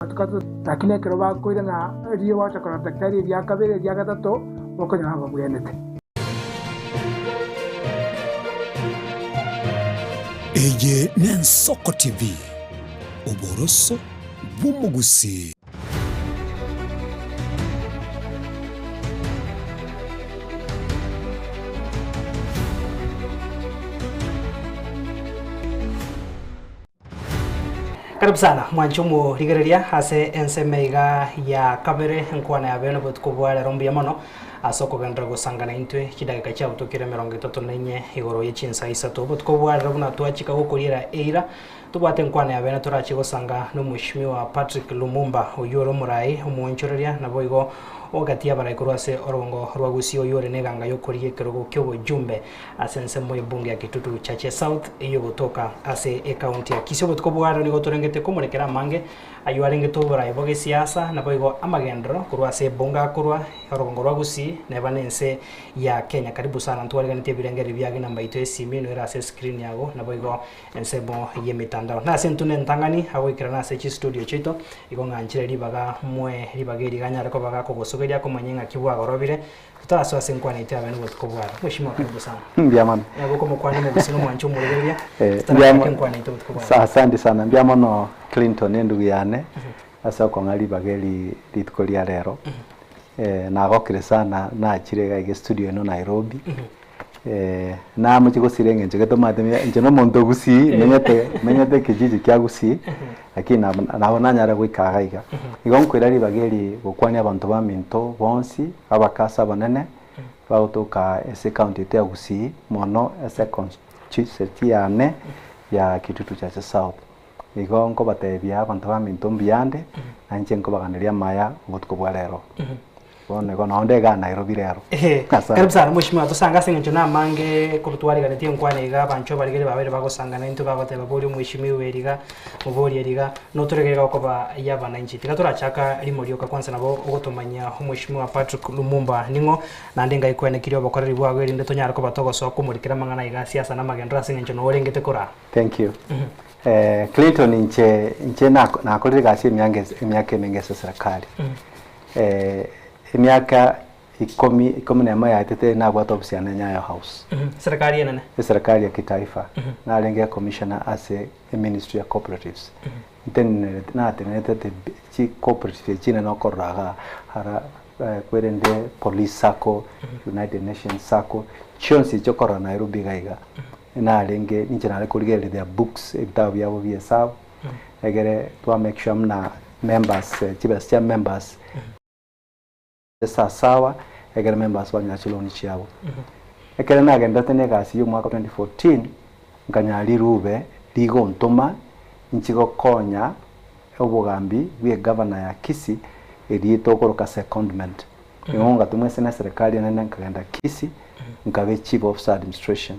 Tukato, lakini ekero bakoirana erio bagocha korora daktari eria kabere, eria gatato, bokonyora babwenerete. Eye n'Ensoko TV, oboroso bw'omogusii. Karibu sana mwanche omorigereria ase ensemo iga ya kabere enkwana ya bene obotuko bwa rero mbuya mono ase okogenderera gosangana intwe chidakika chiabutokire 34 igoro ye chinsa isato obotuko bwa rero buna twachika gokoriera eira tobwate enkwana ya bene torache gosanga na omweshimiwa Patrick Lumumba oywo ore omorai omoonchoreria naboigo ogati y'abarai korwa ase orogongo rwa Gusii oywo ore neganga yokoria ekerogo ki'obojumbe Ase ensemo y'ebunge ya Kitutu Chache South eyio egotoka ase ecounty ya Kisii obotuko bwa rero nigo torengete komorekera amange ayio arengete oborai bwa gesiasa naboigo amagenderero korwa ase ebunge akorwa orogongo rwa Gusii neba nense ya Kenya. Karibu sana ntwariganetie ebirengererio biage namba yaito y'esimi eno ere ase escreen yago naboigo ensemo y'emitandao. Nase intwe nentang'ani agoikerana ase chistudio chiaito igo ng'anchire ribaga moe ribaga eri ganyare koba gakogosogeria akomanye ng'aki bwagorobire Totarasoa ase enkwana yaito y'abene obotuko bwaro. Mheshimiwa karibu sana. Mbuya mono. Nabo okomokwania omogusii na omwanchi omoregereria, Eh, totarachaka mbuya enkwana yaito obotuko bwaro. Sa- Asante sana mbuya mono Clinton endugu yane ase okong'a ribaga eri rituko ria rero. Eh, nagokire sana nachire iga iga estudio eno Nairobi. Eh, namochie gosira eng'encho gete omanyete mia inche na omonto o Gusii menyete menyete ekijiji kia Gusii lakini nabo nabo nanyare goika iga iga. Igo nkoira ribaga eri gokwania abanto baminto bonsi, abakasa abanene, bagotoka ase ecounty yaito ya Gusii mono ase econstituency yane ya Kitutu Chache South. Igo nkobatebia abanto baminto mbuyande, na inche nkobaganeria amaya obotuko bwa rero. Bono igo nonde igaa Nairobi rero. Ehe, Asante. karibu sana mheshimiwa, tosange ase eng'encho namange korwa twariganetie enkwana iga abanchwa abarigeri babeire bagosangana intwe bagoteba boria omweshimiwa eri iga, moborie eri iga, notoregere iga okoba ya abananchi. Tiga torachaka rimo rioka kwanza nabo ogotomanyia omweshimiwa Patrick Lumumba ning'o, naende ngai kwenekirie obokoreri bwago erinde tonyare koba togosoa komorikera amang'ana iga siasa na amagenderero ase eng'encho noo orengete koraa. Thank you. Eh, Clinton inche inche nako- nakorire egasi emiange emiaka emenge ase eserekari. Emiaka ikomi, ikomi na emo yaetete nabwate ofisi yane Nyayo House. Serikali enene. Eserekari ya kitaifa. Narenge ecommissioner ase eministry ya cooperatives. Ntenenerete, natenerete the chi cooperatives echi chinene okorora igaa ara kwerende police sacco, United Nations sacco, chionsi echi okorora Nairobi iga iga, narenge ninche nare korigereria their books, ebitabu biabo bia esabu. Egere twa make sure muna members chibesa chia members sawasawa egere members banyora chiloan chiabo. Ekere nagenderete na egasi ya omwaka 2014 nkanyora rirube rigontoma inche gokonya obogambi bwe egavana ya Kisii eria tokoroka secondment. Igo ngatomwa ase na eserekari enene nkagenda Kisii nkabe chief officer administration.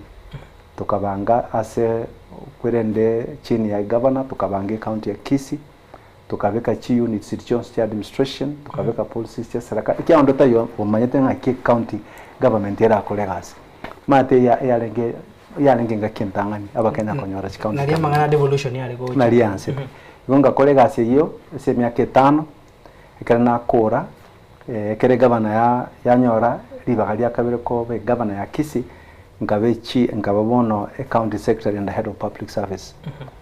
Tokabanga ase kwerende chini ya egavana, tokabanga ecounty ya Kisii, tokabeka chiunits chiria chionsi chia administration, tokabeka policies chia serikali, ekiagera onde taiyo omanyete ng'aki ecounty government erakore egasi. Omanyete eya eyarenge yarenge engaki entang'ani abakenya konyora chicounty Naria government. amang'ana devolution yare gocha. Naria ansete. Igo ngakora egasi eyio ase emiaka etano, ekero nakora, ekero egavana ya yanyora ribaga ria kabere koba egavana ya Kisii, Nkaba echi, nkaba bono ecounty secretary and head of public service.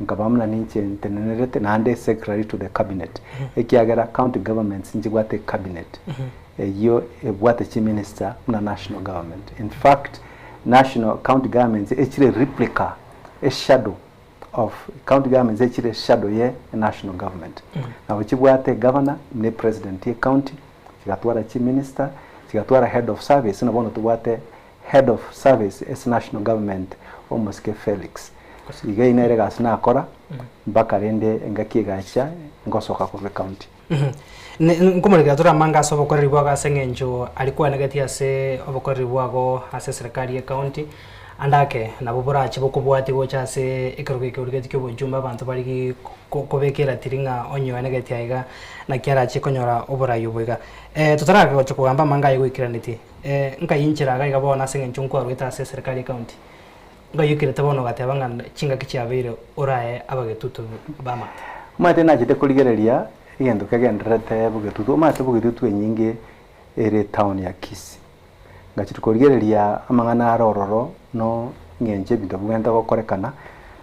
Nkaba buna ninche ntenenerete naende secretary to the cabinet. Ekiagera county governments nchibwate ecabinet eyio ebwate chiminister buna national government. In fact, national county governments echire replica, eshadow of county governments echire eshadow ye national government. Nabo chibwate egovernor ne president ye county, chigatwara chiminister, chigatwara head of service, buna bono tobwate Head of Service ase National Government Omosike Felix. Iga eyio nere egasi nakora mpaka rende engaki egacha ngosoka korwa ecounty. Nkomorekera tore amange ase obokoreri bwago ase eng'encho aria kwanegetie ase obokoreri bwago ase eserekari ye county, ande ake nabo borache bokobwatia gocha ase ekerogo eke origetie kia obochumbe abanto barigie kobeka eratiri ng'a onye oenegetie aiga naki arache konyora oborai obo iga. Totarake gocha kogamba amange aye goikeranetie. Nkai inchera iga iga bono ase engencho nkwarwete ase eserekari y'ecounty, nkayoikerete bono ogateba ng'a chingaki chiabeire orae abagetutu b'amato. Omanyete nachete korigereria Egento kegendererete bogetutu, omanyete bogetutu enyinge ere etown ya Kisii. Ngachia korigereria amang'ana are ororo no ng'encho ebinto bigwente gokorekana,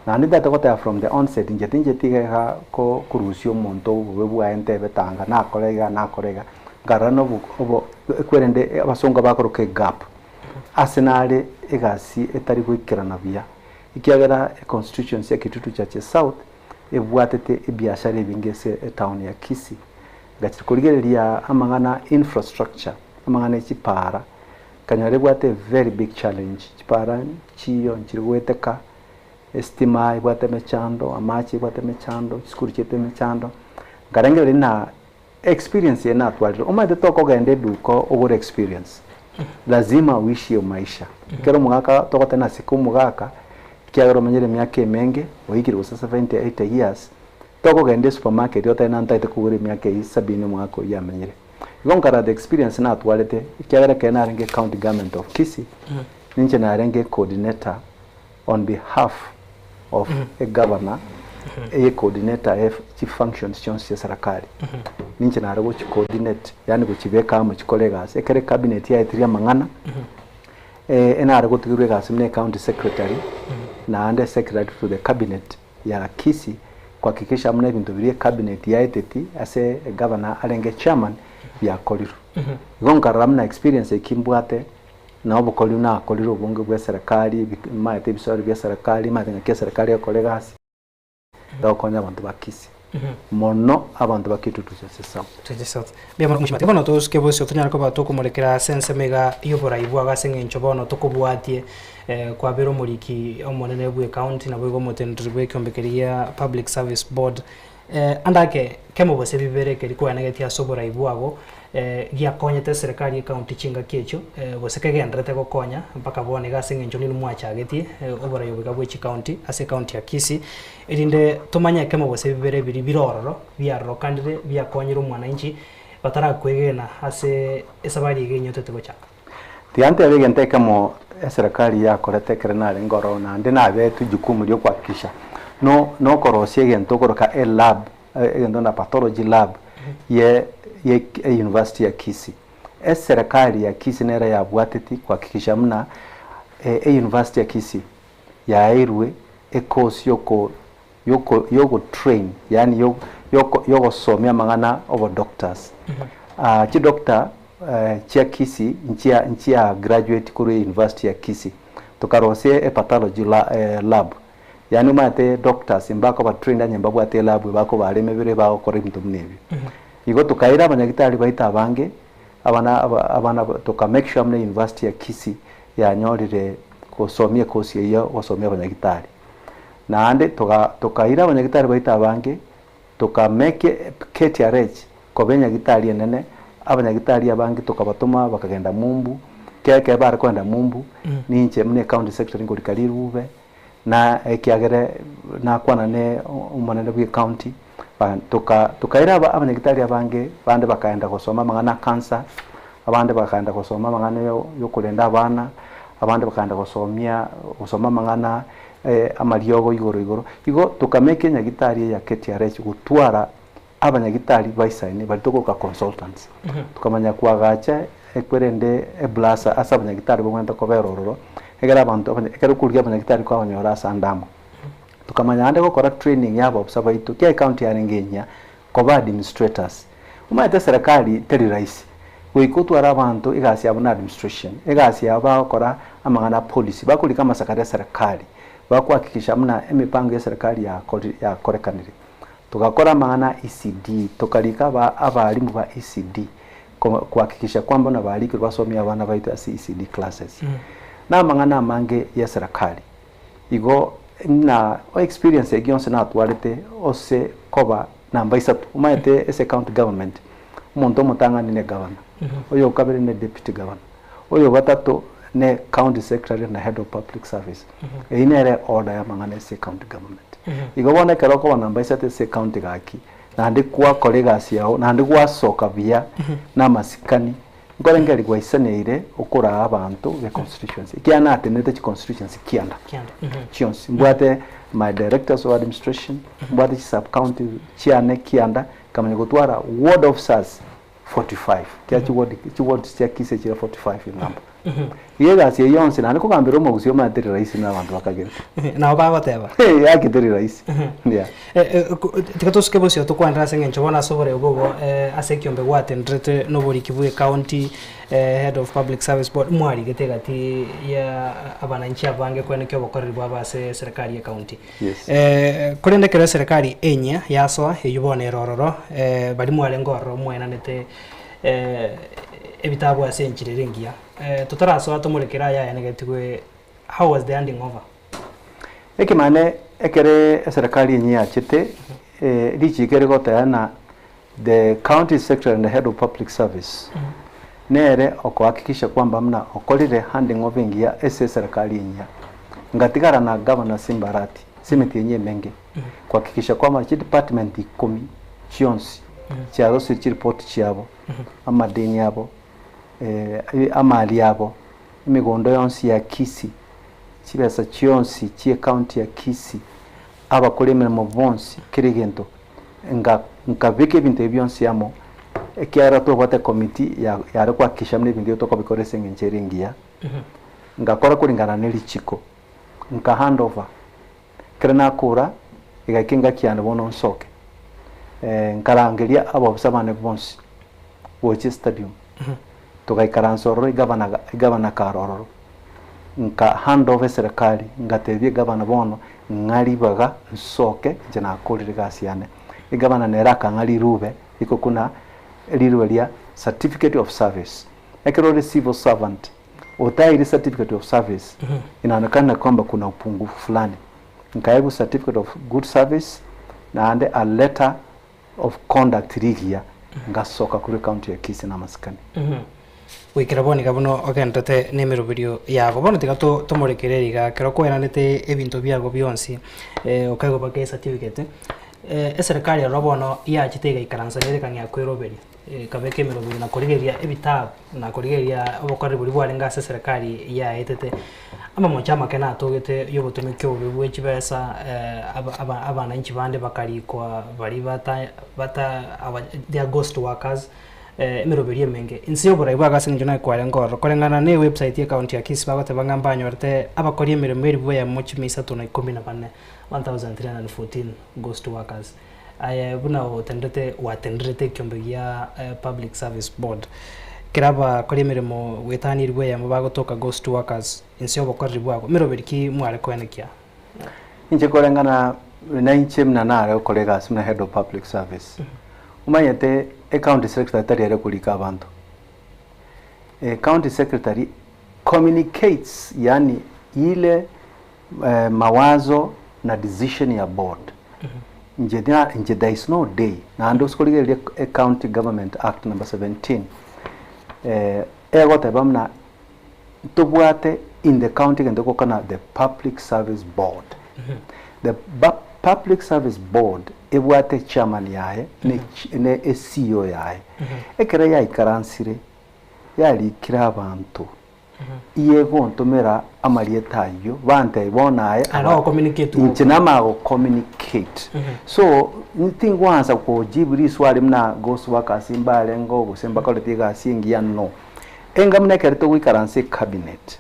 naende ntagete goteba from the onset inche tincheti iga iga ko korusia omonto obobe bwaye ntebe tanga nakora iga nakora iga, nkarora na obo obo ekwerende abasongo bakoroka egap, ase nare egasi etari goikerana buya, ekiagera econstituency ya Kitutu Chache South ebwatete ebiashara ebinge ase etown ya Kisii. Ngachia korigereria amang'ana infrastructure, amang'ana e chipaara, nkanyora ebwate a very big challenge, chipaara nchiyo nchiri goeteka, estima ebwate emechando, amache ebwate emechando, chisukuru chiaito emechando, nkarengereria ng'a experience eye natwarire, omanyete tokogenda eduka ogore experience, lazima uishi hiyo maisha. Ekero omogaka togoteba nasike omogaka, ekiagera omanyire emiaka emenge, oikire gose 70, 80 years, Tokogenda esupermarket otebe nantagete kogora emiaka eyio sabini omwaka oyio amenyire. Igo nkarora the experience natwarete ekiagera ekero narenge county government of Kisii, ninche narenge coordinator on behalf of e governor, eye coordinator ye chi functions chionsi chia serikali. Ninche nare gochi coordinate yaani gochibeka amo chikore egasi. Ekero ecabinet yaetirie amang'ana, enare gotigerwa egasi buna ecounty secretary, naende secretary to the cabinet. ya Kisii kuhakikisha buna ebinto biria ecabinet yaeteti ase egavana arenge chairman biakorirwe. Igo nkarora buna experience eki mbwate na obokori nakorire obonge bwa eserekari maete ebisori bia eserekari maete ng'aki eserekari egokora egasi egokonya abanto ba Kisii mono abanto ba Kitutu Chache South. Chache South. Mbuya mono Mheshimiwa. Bono tosuke bosio tonyare koba tokomorekera ase ensemo iga y'oborai bwago ase eng'encho bono tokobwatie Kwabera omoriki omonene bw'ecounty naboigo omoteneneri bw'ekeombe keria gia Public Service Board. Ande ake kemo gose bibere ekeri kwaenegetie ase oborai bwago giakonyete eserekari y'ecounty chingaki echio gose kegendererete gokonya mpaka bono iga ase eng'encho ninwe mwachagetie oborai obo iga bwe chicounty ase ecounty ya Kisii erinde tomanye ekemo gose bibere biria bire ororo biarokanire biakonyire omwananchi batarakwegena ase esabari iga enyotete gochaka. Tiga ntebe egento ekemo eserekari yakorete ekero narenge ororo naende nabetwe jukumu ria okohakikisha no nokorosia egento okoroka elab egento buna pathology lab ye ye university ya Kisii. Eserekari ya Kisii nere yabwateti kohakikisha buna e university ya Kisii yaeirwe ecourse yoko yoko yogotrain yaani yo yoko yogosomia amang'ana obodoctors. Chidoctor chia Kisii nchia nchia graduate korwa euniversity ya Kisii. Tokarosia epathology la lab yaani omanyete doctors mbakoba trained onye mbabwate elab ebakobara emebere bagokora ebinto buna ebio. Igo tokaira abanyagitari baito abange abana aba abana toka make sure buna euniversity ya Kisii yanyorire gosomia ecourse eyio gosomia abanyagitari. Naende toga tokaira abanyagitari baito abange, tokameke KTRH koba enyagitari enene, abanyagitari abange tokabatoma bakagenda mumbu, kera ekero bare kogenda mumbu, ninche buna ecounty secretary nkorika rirube, na ekiagera nakwana ne omonene bwa ecounty, ba toka tokaira aba abanyagitari abange bande bakaenda gosoma amang'ana a cancer, abande bakaenda gosoma amang'ana yo yokorenda abana, abande bakaenda gosomia gosoma amang'ana amariogo igoro igoro. Igo tokameka enyagitari eye ya KTRH gotwara abanyagitari baisaine baria tokoroka consultants. Tokamanya koagacha ekwerende eblasa ase abanyagitari babwenerete kobera ororo, ekero abanto abanya ekero okorigia abanyagitari kwabanyora ase ande amo. Tokamanya naende gokora training ya abaofisa baito, ekiagera ecounty yarenge enyia, koba administrators. Omanyete eserekari teri rahisi, goika otware abanto egasi yabo na administration, egasi yabo bagokora amang'ana a policy, bakorika amasakara eserekari, bakohakikisha buna emipango ya eserekari yakori yakorekanire. Togakora amang'ana a ECD, tokarika aba abalimu ba ECD ko kohakikisha kwamba buna barikirwe basomie abana baito ase ECD classes. Na amang'ana amange ya eserekari. Igo ng'a experience egi yonsi natwarete ose koba namba isato, omanyete ase county government omonto omotang'ani ne governor, oyo okabere ne deputy governor, oyo ogatato ne county secretary na head of public service. Eyio nere order ya amang'ana ase county government. Igo bono ekero okoba namba isato ase county gaki, naende gwakora egasi yago, naende gwasoka buya na amasikani, Nkorengereria gwaisaneire okoraa abanto be constituency, ekiagera natenenete chiconstituency kianda chionsi, mbwate my directors of administration, mbwate chi sub county chiane kianda, Nkamanya gotwara ward officers 45, kia chiward chiward chia Kisii chire 45 in number. Iga egasi eye yonsi naende kogambera omogusii omanye teri rahisi buna abanto bakagera. Nabo bagoteba. Gaki teri rahisi. Yeah. Eh, eh, ko- tiga tosuke bosio tokwanere ase eng'encho bono ase oboreu bobo eh, ase ekiombe gwatenderete na oboriki bwa ecounty eh, head of public service board mwarigete egati ya abananchi abange kweneki obokoreri bwabo ase eserekari ya ecounty. Yes. Eh, korende ekero eserekari enyia yasoa eyio bono ere ororo eh, baria mwarenge ororo mwaenanete eh, ebitabu ase enchera ere engiya. Eh, totarasoa tomorekere aya aenegetigwe how was the handing over? Ekemane ekere eserekari enyia yachete eh, richiko rigoteba ng'a the county secretary and the head of public service nere okohakikisha kwamba muna okorire handing over engiya ase eserekari enyia. Ngatigara na governor Simba Arati ase emetienyi emenge kuhakikisha kwamba chidepartment ikomi chionsi chiarosirie chiripoti chiabo, amadeni abo, amali abo, emegondo yonsi ya Kisii, chibesa chionsi chie county ya Kisii, abakora emeremo bonsi, kera egento, nga nkabeka ebinto ebi bionsi amo, ekiagera tobwate committee ya yare kohakikisha buna ebinto ebi tokobikora ase eng'encho ere engiya, ngakora korengana ne richiko, nka hand over, ekero nakora, egaika engaki yane bono nsoke, nkarangeria abaofisa bane bonsi gocha estadium, togaikaransa ororo egavana egavana kare ororo, nka hand over eserekari, ngatebia egavana bono ng'a ribaga nsoke inche nakorire egasi yane. Egavana nere akang'a rirube rikokuna rirube ria certificate of service. Ekero ore civil servant otaeire certificate of service inaonekana kwamba kuna upungufu fulani. Nkaegwa certificate of good service naende a letter of conduct rigiya ngasoka korwa ecounty ya Kisii na amasikani. Goikera bono iga buna ogenderete nemeroberio yago. Bono tiga to tomorekererie iga ekero kwaeranete ebinto biago bionsi okaigwa mpaka ecertificate, eserekari ero bono yachete igaikaransa nere ekang'ea kweroberia, ekabeka emeroberio na korigereria ebitabu na korigereria obokoreri boria bwarenge ase eserekari yaetete. Amamocho amake natogete ya obotomeki obobe bwe chibesa aba aba abananchi bande bakarikwa baria bata bata aba they are ghost workers emeroberio emenge. Inse y'oborai bwago ase eng'encho naye kwarenge ororo, koreng'ana na ewebsite y'ecounty ya Kisii bagoteba ng'a mbanyorete abakori emeremo elifu eyemo chimia isato na ikomi na bane, 1314 ghost workers. Aye buna otenderete gwatenderete ekiombe gia Public Service Board, ekero abakori emeremo goetania elifu eyemo bagotoka ghost workers inse y'obokoreri bwago, meroberi ki mware koenekia? Inche koreng'ana nainche buna nare gokora egasi buna head of public service, omanyete ecounty secretary tari ere korika abanto. Ecounty secretary communicates yaani ile mawazo na decision ya board. Inche na inche there is no day naende ase korigereria ecounty government act number 17 egoteba buna ntobwate in the county egento egokana the public service board. The public service board ebwate echairman yaye ne ne eCEO yaye. Ekero yaikaransire yarikire abanto iyegontomera amarieta ayio bantebia bono aye Aya nogo communicate inche namanya go communicate. So tingwansa kojibu riswali buna ghost workers mbarenge gose mbakoreti egasi engiya no. Enga buna ekero togoikaransa ecabinet,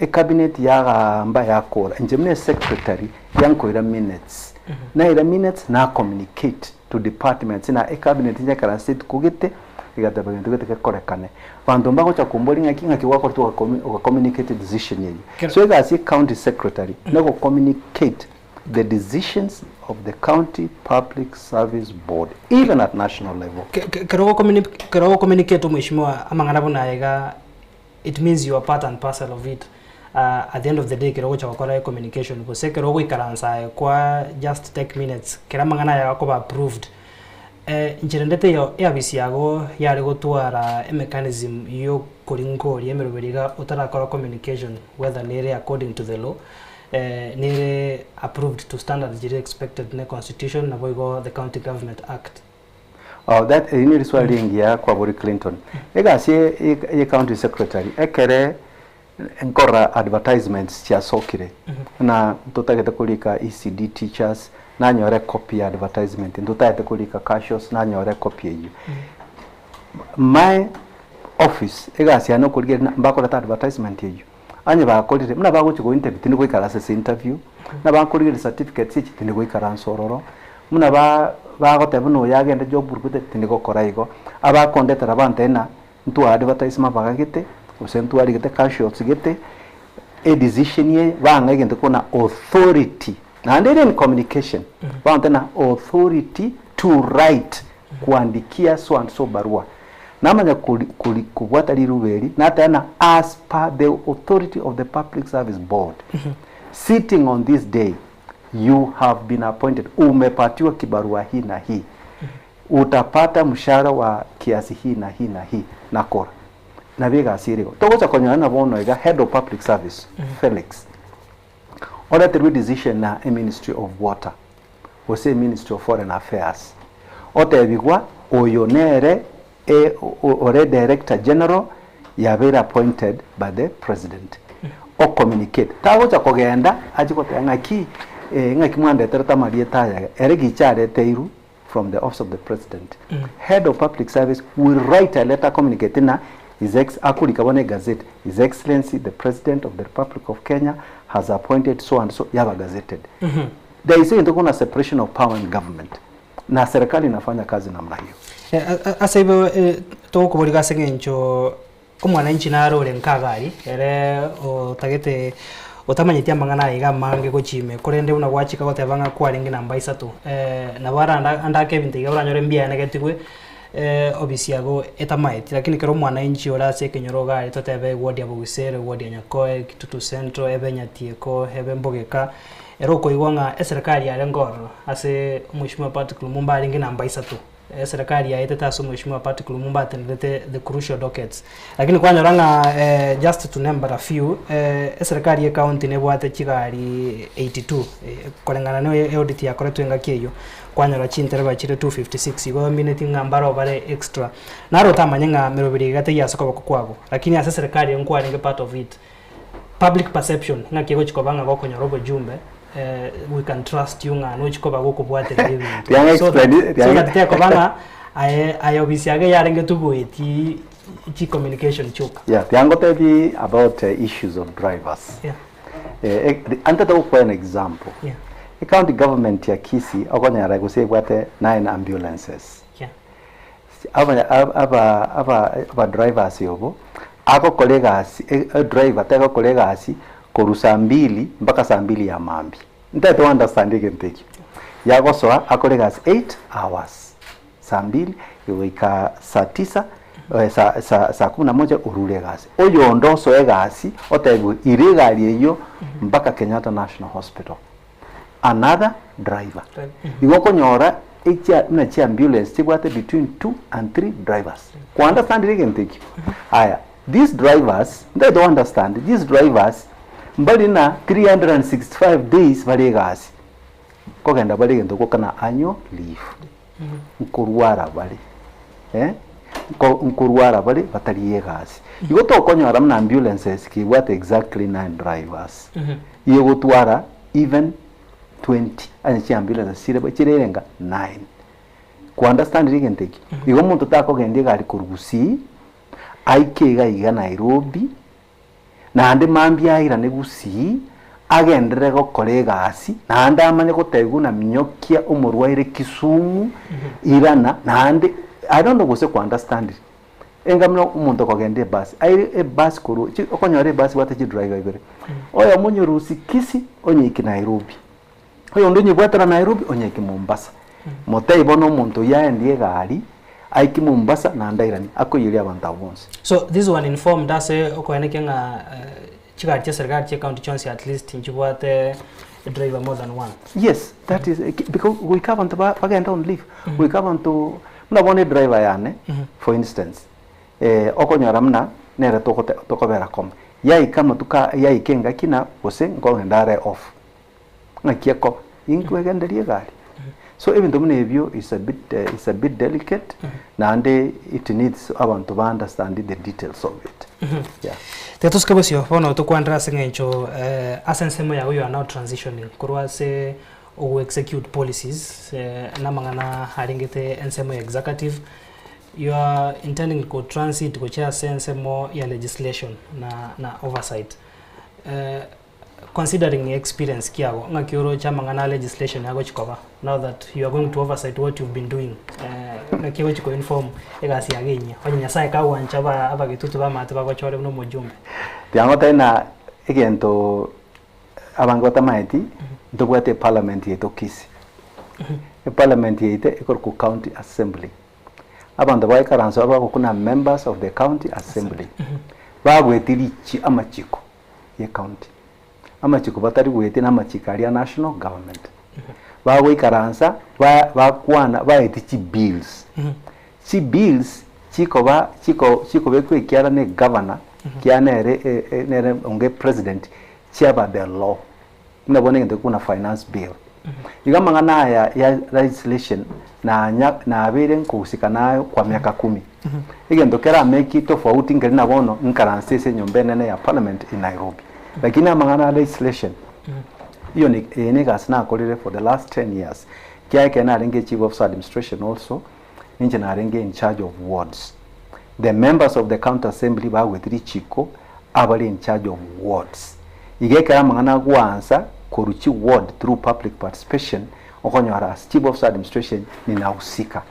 ecabinet yagamba yakora, inche buna esecretary yankoira minutes, naira minutes na communicate to departments ng'a ecabinet nyaikaransa rituko gete, egateba gento gete gekorekane. Abanto mbagocha komboria ng'aki ng'aki gwakorete oga communicate decision eye. So egasi ya ecounty secretary nigo communicate the decisions of the county public service board even at national level. Kero ogo communicate omweshimiwa amang'ana buna aya iga it means you are part and parcel of it at the end of the day kero ogocha gokora ecommunication gose ekero ogoikaransa aye kwa just take minutes kera amang'ana aya akoba approved inche rende teiyo eafisi yago yare gotwara emechanism yokoringoria emeroberi iga otarakora communication whether nere according to the law nere approved to standards chiri expected ne constitution naboigo the county government act. Oh, that eri neriswali ringiya kwa bori Clinton. Egasi ye county secretary ekere nkorora advertisements chiasokire na totagete korika ECD teachers Nanyora ecopy ya advertisement, ntotagete korika casuals, nanyora ecopy eyio. My office, egasi yane okorigereria ng'a mbakorete advertisement eyio. Onye bakorire, buna bagochia go interview tindi goikaransa ase interview, buna bakorigereria certificates echi tindi goikaransa ororo, buna ba bagoteba buna oyo agende job recruitment tindi gokora igo. Abakondetera bantebia ng'a ntwa advertise mabaga gete, gose ntwarigete casuals gete, edecision eye bang'a egento kona authority, naende ere in communication, bagontebia ng'a authority to write, kuandikia so and so barua. Namanya kori kori kobwata riruba eri, nateba ng'a as per the authority of the Public Service Board, sitting on this day, you have been appointed, umepatiwa kibarua hii na hii, utapata mshahara wa kiasi hii na hii na hii, nakora. Nabo egasi ere igo. Togocha konyora ng'a bono iga head of public service, Felix, oreterwe decision na eministry of water, gose eministry of foreign affairs, otebigwa oyo nere e ore director general yabeire appointed by the president, o communicate. Tagocha kogenda achie goteba ng'aki ng'aki mwandeterete amarieta aya iga, ere gicha areteirwe from the office of the president. Head of public service will write a letter communicating na his ex akorika bono egazeti, His Excellency the President of the Republic of Kenya has appointed so and so yaba gazetted. There is egento kona separation of power in government na serikali inafanya kazi namna hiyo. Ase igo togokoboriga ase eng'encho omwananchi nare ore nkagari ere otagete otamanyeti amang'ana aya iga amange gochia ime korende buna gwachika goteba ng'a kwarenge namba isato nabo aranda ande ake ebinto iga oranyore mbiaenegetigwe obisi yago etamaeti lakini ekero omwananchi ore ase ekenyoro iga aria totebe eward ya Bogisero, eward ya Nyakoe, Kitutu Central, ebe Nyatieko, ebe Mbogeka, ere okoigwa ng'a eserekari yarenge ororo ase omweshimiwa Patrick Lumumba arenge namba isato. Eserekari yaetete ase omweshimiwa Patrick Lumumba atenerete the crucial dockets. Lakini kwanyora ng'a just to name but a few, eserekari ye county nebwate chigari 82 koreng'ana na audit yakoretwe engaki eyio, kwanyora chintereba chire 256 igo emineti ng'a mbaro bare extra. Naro otamanye ng'a meroberi iga teiyo ase koboko kwago, lakini ase eserekari eye nkwarenge part of it. Public perception ng'aki egochi koba ng'a gokonyora obojumbe we can trust you ng'a nochi koba gokobwatereria ebinto. Riang'a So that explain- so that riang'a- tekoba ng'a aye aye obisi age yarenge togoeti chi communication chioka. Yeah, tiangotebi about issues of drivers. Yeah. Eh, eh, ante togokoa an example. Yeah. Ecounty government ya Kisii okonyora gose ebwate nine ambulances. Yeah. Aba aba aba aba drivers obo agokora egasi e driver tegokora egasi korwa saa mbili mpaka saa mbili ya mambia. Ntagete o understand egento ekio. Yagosoa akore egasi eight hours, saa mbili goika saa tisa saa saa saa kumi na moja orure egasi. Oyonde osoe egasi otebiwe ira egari eyio mpaka Kenyatta National Hospital. Another driver. Igo okonyora echia buna chiambulance chibwate between two and three drivers. Kwa understandire egento ekio? Aya, these drivers, ntagete o understand, these drivers mbari na 365 days bare egasi, nkogenda bare egento gokana annual leave, nkorwara bare eh, nko nkorwara bare batari egasi. Igo tokonyora buna ambulances kebwate exactly nine drivers, egotwara even 20 ase chiambulance chire chirerenga nine. Kwa understandire egento ekio? Igo omonto takogendia egari korwa Gusii, aike iga iga Nairobi, naende mambia airane Gusii, agenderere gokora egasi, naende amanye gotebigwa buna minyokia omorwaire Kisumu, irana, naende I don't know gose kwa understandire. Enga buna omonto okogenda ebus, aire ebus korwa chi okonyora ebus ebwate chidriver ibere, oyomo onyerusia Kisii, onyeike Nairobi, oyonde onyebwatera Nairobi, onyeike Mombasa. Motebie bono omonto oyio aendie egari, aike Mombasa naende airanie, akoiyeria abanto abwo bonsi. So this one informed ase okoenekia ng'a chigari chia serikali chia county chionsi at least nchibwate driver more than one. Yes, that is because goika abanto ba bagende on leave, goika abanto buna bono edriver yane for instance, okonyora buna nere togote tokobera koma, yaika amatuko aya yaika engaki na gose nkogenda are off, ng'aki ekoba, inkwegenderia egari. So ebinto buna ebio is a bit is a bit delicate, naende it needs abanto ba understand the details of it, yeah. Tiga tosuke bosio bono tokwanere ase eng'encho ase ensemo yago you are now transitioning korwa ase. Ogo execute policies na amang'ana arengete ensemo ya executive, you are intending ko transit gochia ase ensemo ya legislation na na oversight. Considering experience kiago, ng'aki oroche amang'ana a legislation agochi koba now that you are going to oversight what you've been doing, ng'aki egochi ko inform egasi yago enyia, onye Nyasaye kagwancha aba abagetutu b'amaate bagochore buna omojumbe. Tiga ngotebie ng'a egento Abange batamaeti, ntobwate eparliament yaito Kisii. Eparliament yaito ekorokwa County Assembly. Abanto baikaransa abwo bagokuna members of the County Assembly. Bagweti richi amachiko ye county. Amachiko batari gweti na amachiko aria a national government. Bagoikaransa ba bakwana baeti chibills. Chibills chikoba chiko chikobekwa ekiara na egovernor kiara nere nere onge president chiaba the law. Buna bono egento buna finance bill. Igo amang'ana aya ya legislation nanya nabeire nkogusika nayo kwa miaka kumi. Egento kerameki tofauti nkeri na bono nkaranse ase enyomba enene ya parliament in Nairobi. Lakini amang'ana a legislation iyo ne eye ne egasi nakorire for the last 10 years. Ekiagera ekero narenge chief officer administration also, ninche narenge in charge of wards. The members of the county assembly bagwete richiko abare in charge of wards. Iga ekero amang'ana agoansa korwa chi ward through public participation okonyora as chief officer administration ninahusika.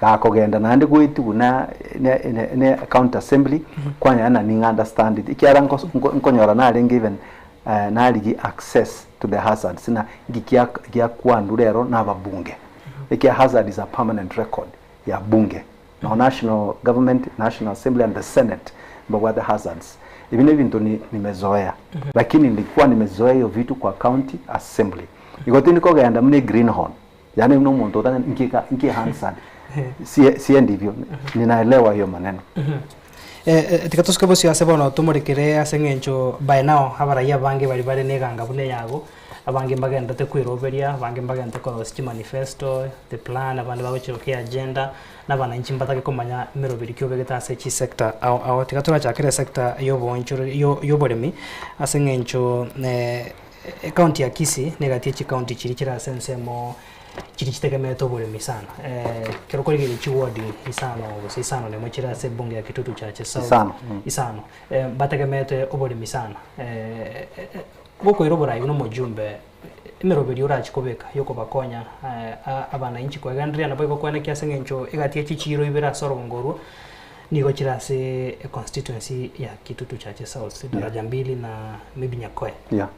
Gakogenda naende goetigwa na ne ne ne county assembly kwanyora ng'a ning'a understand it ekiagera nko nkonyora narenge even narigi access to the hazards ng'a nki kia giakwandu rero na ababunge. Ekia hazard is a permanent record ya bunge. Noo national government, national assembly and the senate mbabwate hazards. Ebi nebinto ni nimezoea lakini nilikuwa nimezoea hiyo vitu kwa county assembly. Igo tindi kogenda buna egreenhorn yaani buna omonto otang'ani nki nki hansard sie siendi hivyo ninaelewa hiyo maneno. Tiga tosuke bosio ase bono tomorekere ase eng'encho by now abaraiyo abange baria bare neganga buna eyago. Abange mbagenderete kweroberia, abange mbagenderete korosia chimanifesto, the plan, abande bagochiroka eagenda, na abananchi mbatake komanya emeroberi ki obegete ase chisector ao ao. Tiga torachakere esector ya oboonchoreri yo yoboremi, ase eng'encho ecounty ya Kisii na egati ye chicounty chiria chire ase ensemo chiria chitegemeete oboremi sana. Ekero okorigereria chiward isano gose isano na emo chire ase ebunge ya Kitutu Chache South, Isano. isano, mbategemeete oboremi sana. Gokoira oborai buna omojumbe, emeroberio orache kobeka y'okobakonya abanainchi kwegendereria naboigo kweneki ase eng'encho egati ye chichiiro ibere ase orogongo orwo nigo chire ase econstituency ya Kitutu Chache South, Daraja Mbili na maybe Nyakoe. Yeah.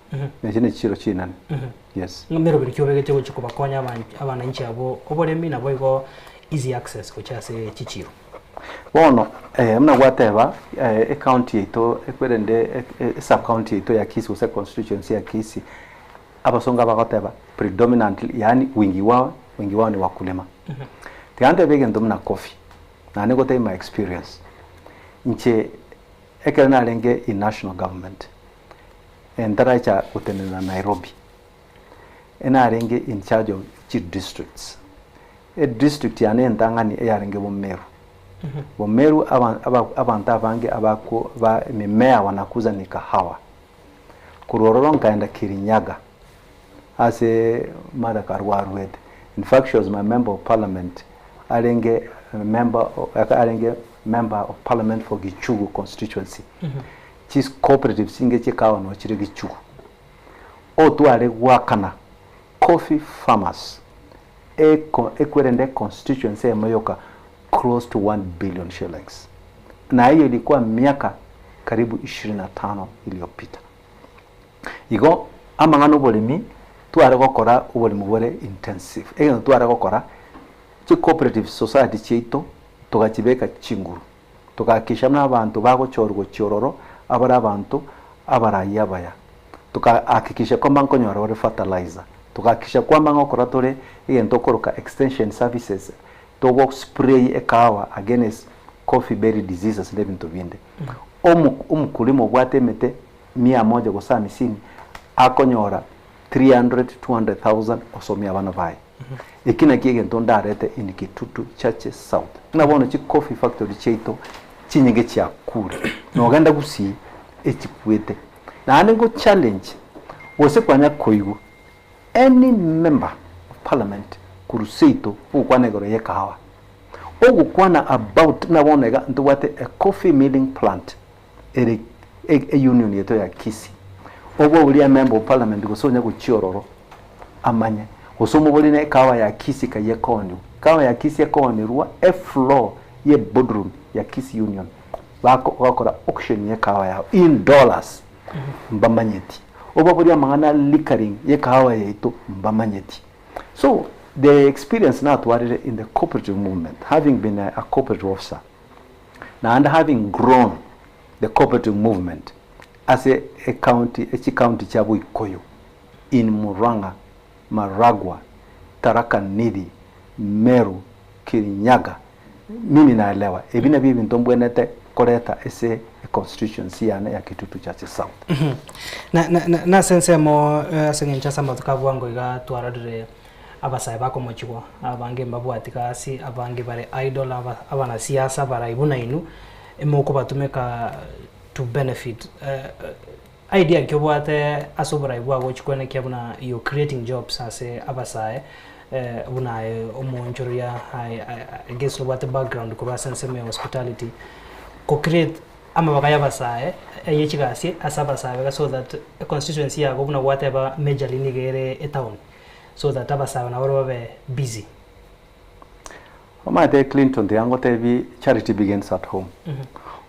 Echi ne chichiiro chinene. Yes. Ng'a emeroberi ki obegete gochia kobakonya abanainchi abwo oboremi naboigo easy access gochia ase chichiiro. Bono buna gwateba ecounty yaito ekwerende esub county yaito ya Kisii gose econstituency ya Kisii, abasongo abagoteba predominantly yaani wingi wao wingi wao ni wakulima. Tiga ntebe egento buna coffee, naende ngotebie my experience, inche ekero narenge in national government, ntaracha gotenena Nairobi, enarenge in charge of chidistricts. Edistrict yane entang'ani eyarenge Bomeru. Bomeru aba aba abanto abange abako ba emimea wanakuza ni kahawa. Korwa ororo nkaenda Kirinyaga ase Martha Karua arwete. In fact she was my member of parliament arenge member arenge member of parliament for Gichugu constituency. Chi cooperatives chinge chie ekahawa noo chire Gichugu. Otware goakana coffee farmers eko ekwerende econstituency eyemo yoka close to 1 billion shillings na eyio ilikuwa miaka karibu 25 iliyopita. Igo amang'ana oboremi tware gokora oboremi bore intensive egento tware gokora chicooperative society chiaito togachibeka chinguru togahakikisha buna abanto bagochorwa gochia ororo abare abanto abarai abaya. Tokahakikisha kwamba nkonyora ore fertilizer, tokahakikisha kwamba ngokora tore egento okoroka extension services, togo spray ekahawa against coffee berry diseases na ebinto binde. Omo omokulima obwate emete mia moja gose amisini akonyora 300, 200,000 osomia abana baye. Eki nakio egento ndarete in Kitutu Chache South. Buna bono chi coffee factory chiaito chinyinge chiakure, nogenda Gusii echikwete. Naende ngo challenge gose kwanya koigwa any member of parliament korwa seito ogokwana igoro y'ekahawa, ogokwana about buna bono iga ntobwate a coffee milling plant ere e union yaito ya Kisii. Obwo oria member of parliament gose onye gochia ororo amanye, gose omobori na ekahawa ya Kisii kai ekooniwa. Ekahawa ya Kisii ekoonerwa efloor ye boardroom ya Kisii Union bako bagokora auction ya ekahawa yabo in dollars mbamanyeti. Obabori amang'ana a liquoring ye ekahawa yaito mbamanyeti. So the experience natwarire in the cooperative movement having been a cooperative officer naende having grown the cooperative movement ase ecounty echicounty chia Boikoyo in Murang'a, Maragua, Tharaka Nithi, Meru, Kirinyaga, mimi naelewa ebi nabio ebinto mbwenerete koreta ase econstituency yane ya Kitutu Chache South. Na na na nase ensemo ase eng'encho ase amatuko a bwango iga twarorire abasae bakomochigwa, abange mbabwati gasi, abange bare idle, aba abanasiasa barai buna inwe, emokobatumeka to benefit. Idea nki obwate ase oborai bwago gochia koenekia buna you're creating jobs ase abasae buna aye omoonchoreria I guess nobwate background korwa ase ensemo ya hospitality, ko create amabaga ya abasae aye chigasi ase abasae iga so that econstituency yago buna gwateba majorly nigo ere etown so that abasae nabo babe busy. Omanyete Clinton tiga ngotebi charity begins at home.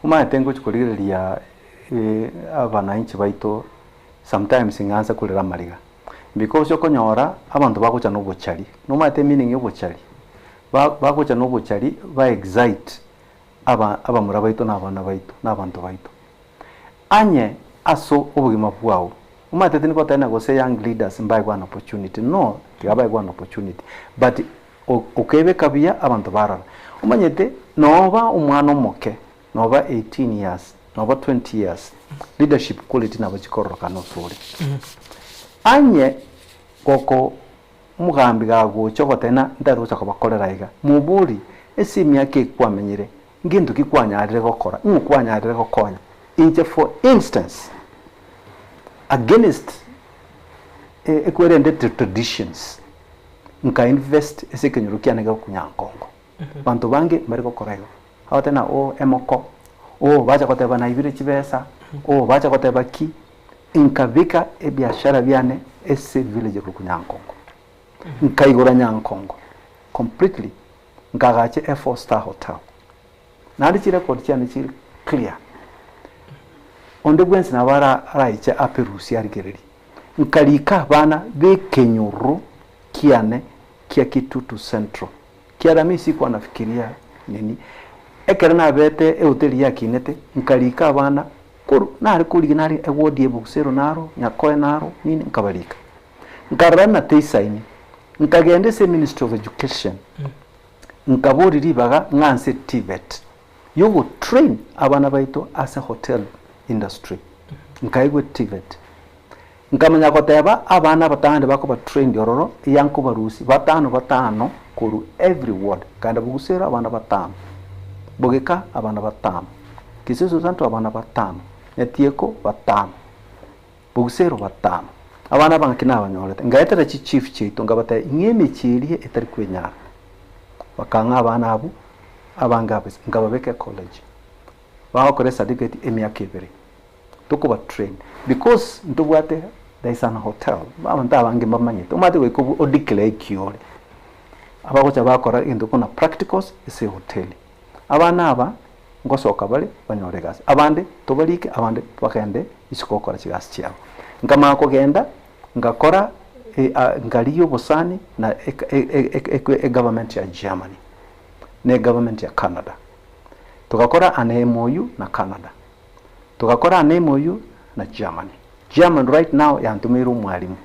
Omanyete ngochi korigereria abananchi baito sometimes ng'anse korera amariga because okonyora abanto bagocha na obochari, nomanyete meaning ya obochari? Ba bagocha na obochari ba excite aba abamura baito na abana baito na abanto baito. Anye ase obogima bwao, omanyete tindi goteba ng'a gose young leaders mbaegwe an opportunity, no, tiga baegwe an opportunity but okebeka buya abanto barora. Omanyete noba omwana omoke noba 18 years, noba 20 years, leadership quality nabo chikororokana osore. Anye goko omogambi gagocha ogoteba ng'a ntari gocha kobakorera iga, mobori ase emiaka eye kwamenyire, ngento ki kwanyarire gokora, ng'o kwanyarire gokonya. Inche for instance, against ekwerendete traditions, nka invest ase ekenyoro kiane gegokunya nkongo. Banto bange mbare gokora igo. Bagoteba ng'a oo emoko, oo bacha goteba naibire chibesa, oo bacha goteba ki, nkabeka ebiashara biane ase evillage korwa Nyankongo. Nkaigora Nyankongo completely, nkagacha e four star hotel. Naende chirecord chiane chire clear. Onde bwensi nabo ara araiche aperusie arigererie. Nkarika abana b'ekenyoro kiane kia Kitutu Central. Kiara mi sikuwa nafikiria nini. Ekero nabete ehoteli yakinete, nkarika abana korwa nare korigia nare eward ya Ebusero naro, Nyakoe naro, nini nkabarika. Nkarora ng'a teisaini, nkagenda ase Ministry of Education, nkaboria ribaga ng'a nse TVET yogotrain abana baito ase hotel industry. Nkaegwa TVET. Nkamanya goteba abana abatang'ani bakoba trained ororo eya nkobarusia batano batano korwa every ward, nkaenda Bugusero abana batano, Bogeka abana batano, Kisusu Central abana batano, Nyatieko batano, Bogusero batano. Abana aba ng'aki nabanyorete, ngaetera chichief chiaito nkabatebia ing'e emechie eria etari kwenyara, bakang'a abana abwo abange abwo nkababeka ecollege, bagokora ecertificate emiaka ebere. Tokoba train because ntobwate there is an hotel abanto abange mbamanyete omanyete goika o declare ekiore abagocha bakora egento buna practicals ase ehoteli. Abana aba ngosoka bare banyore egasi abande tobarike abande bagende isiko gokora chigasi chiabo. Nkamanya kogenda ngakora nkarigia obosani na egovernment ya Germany na egovernment ya Canada. Togakora an MOU na Canada. Togakora an MOU na Germany. Germany right now yantomeire omwalimu,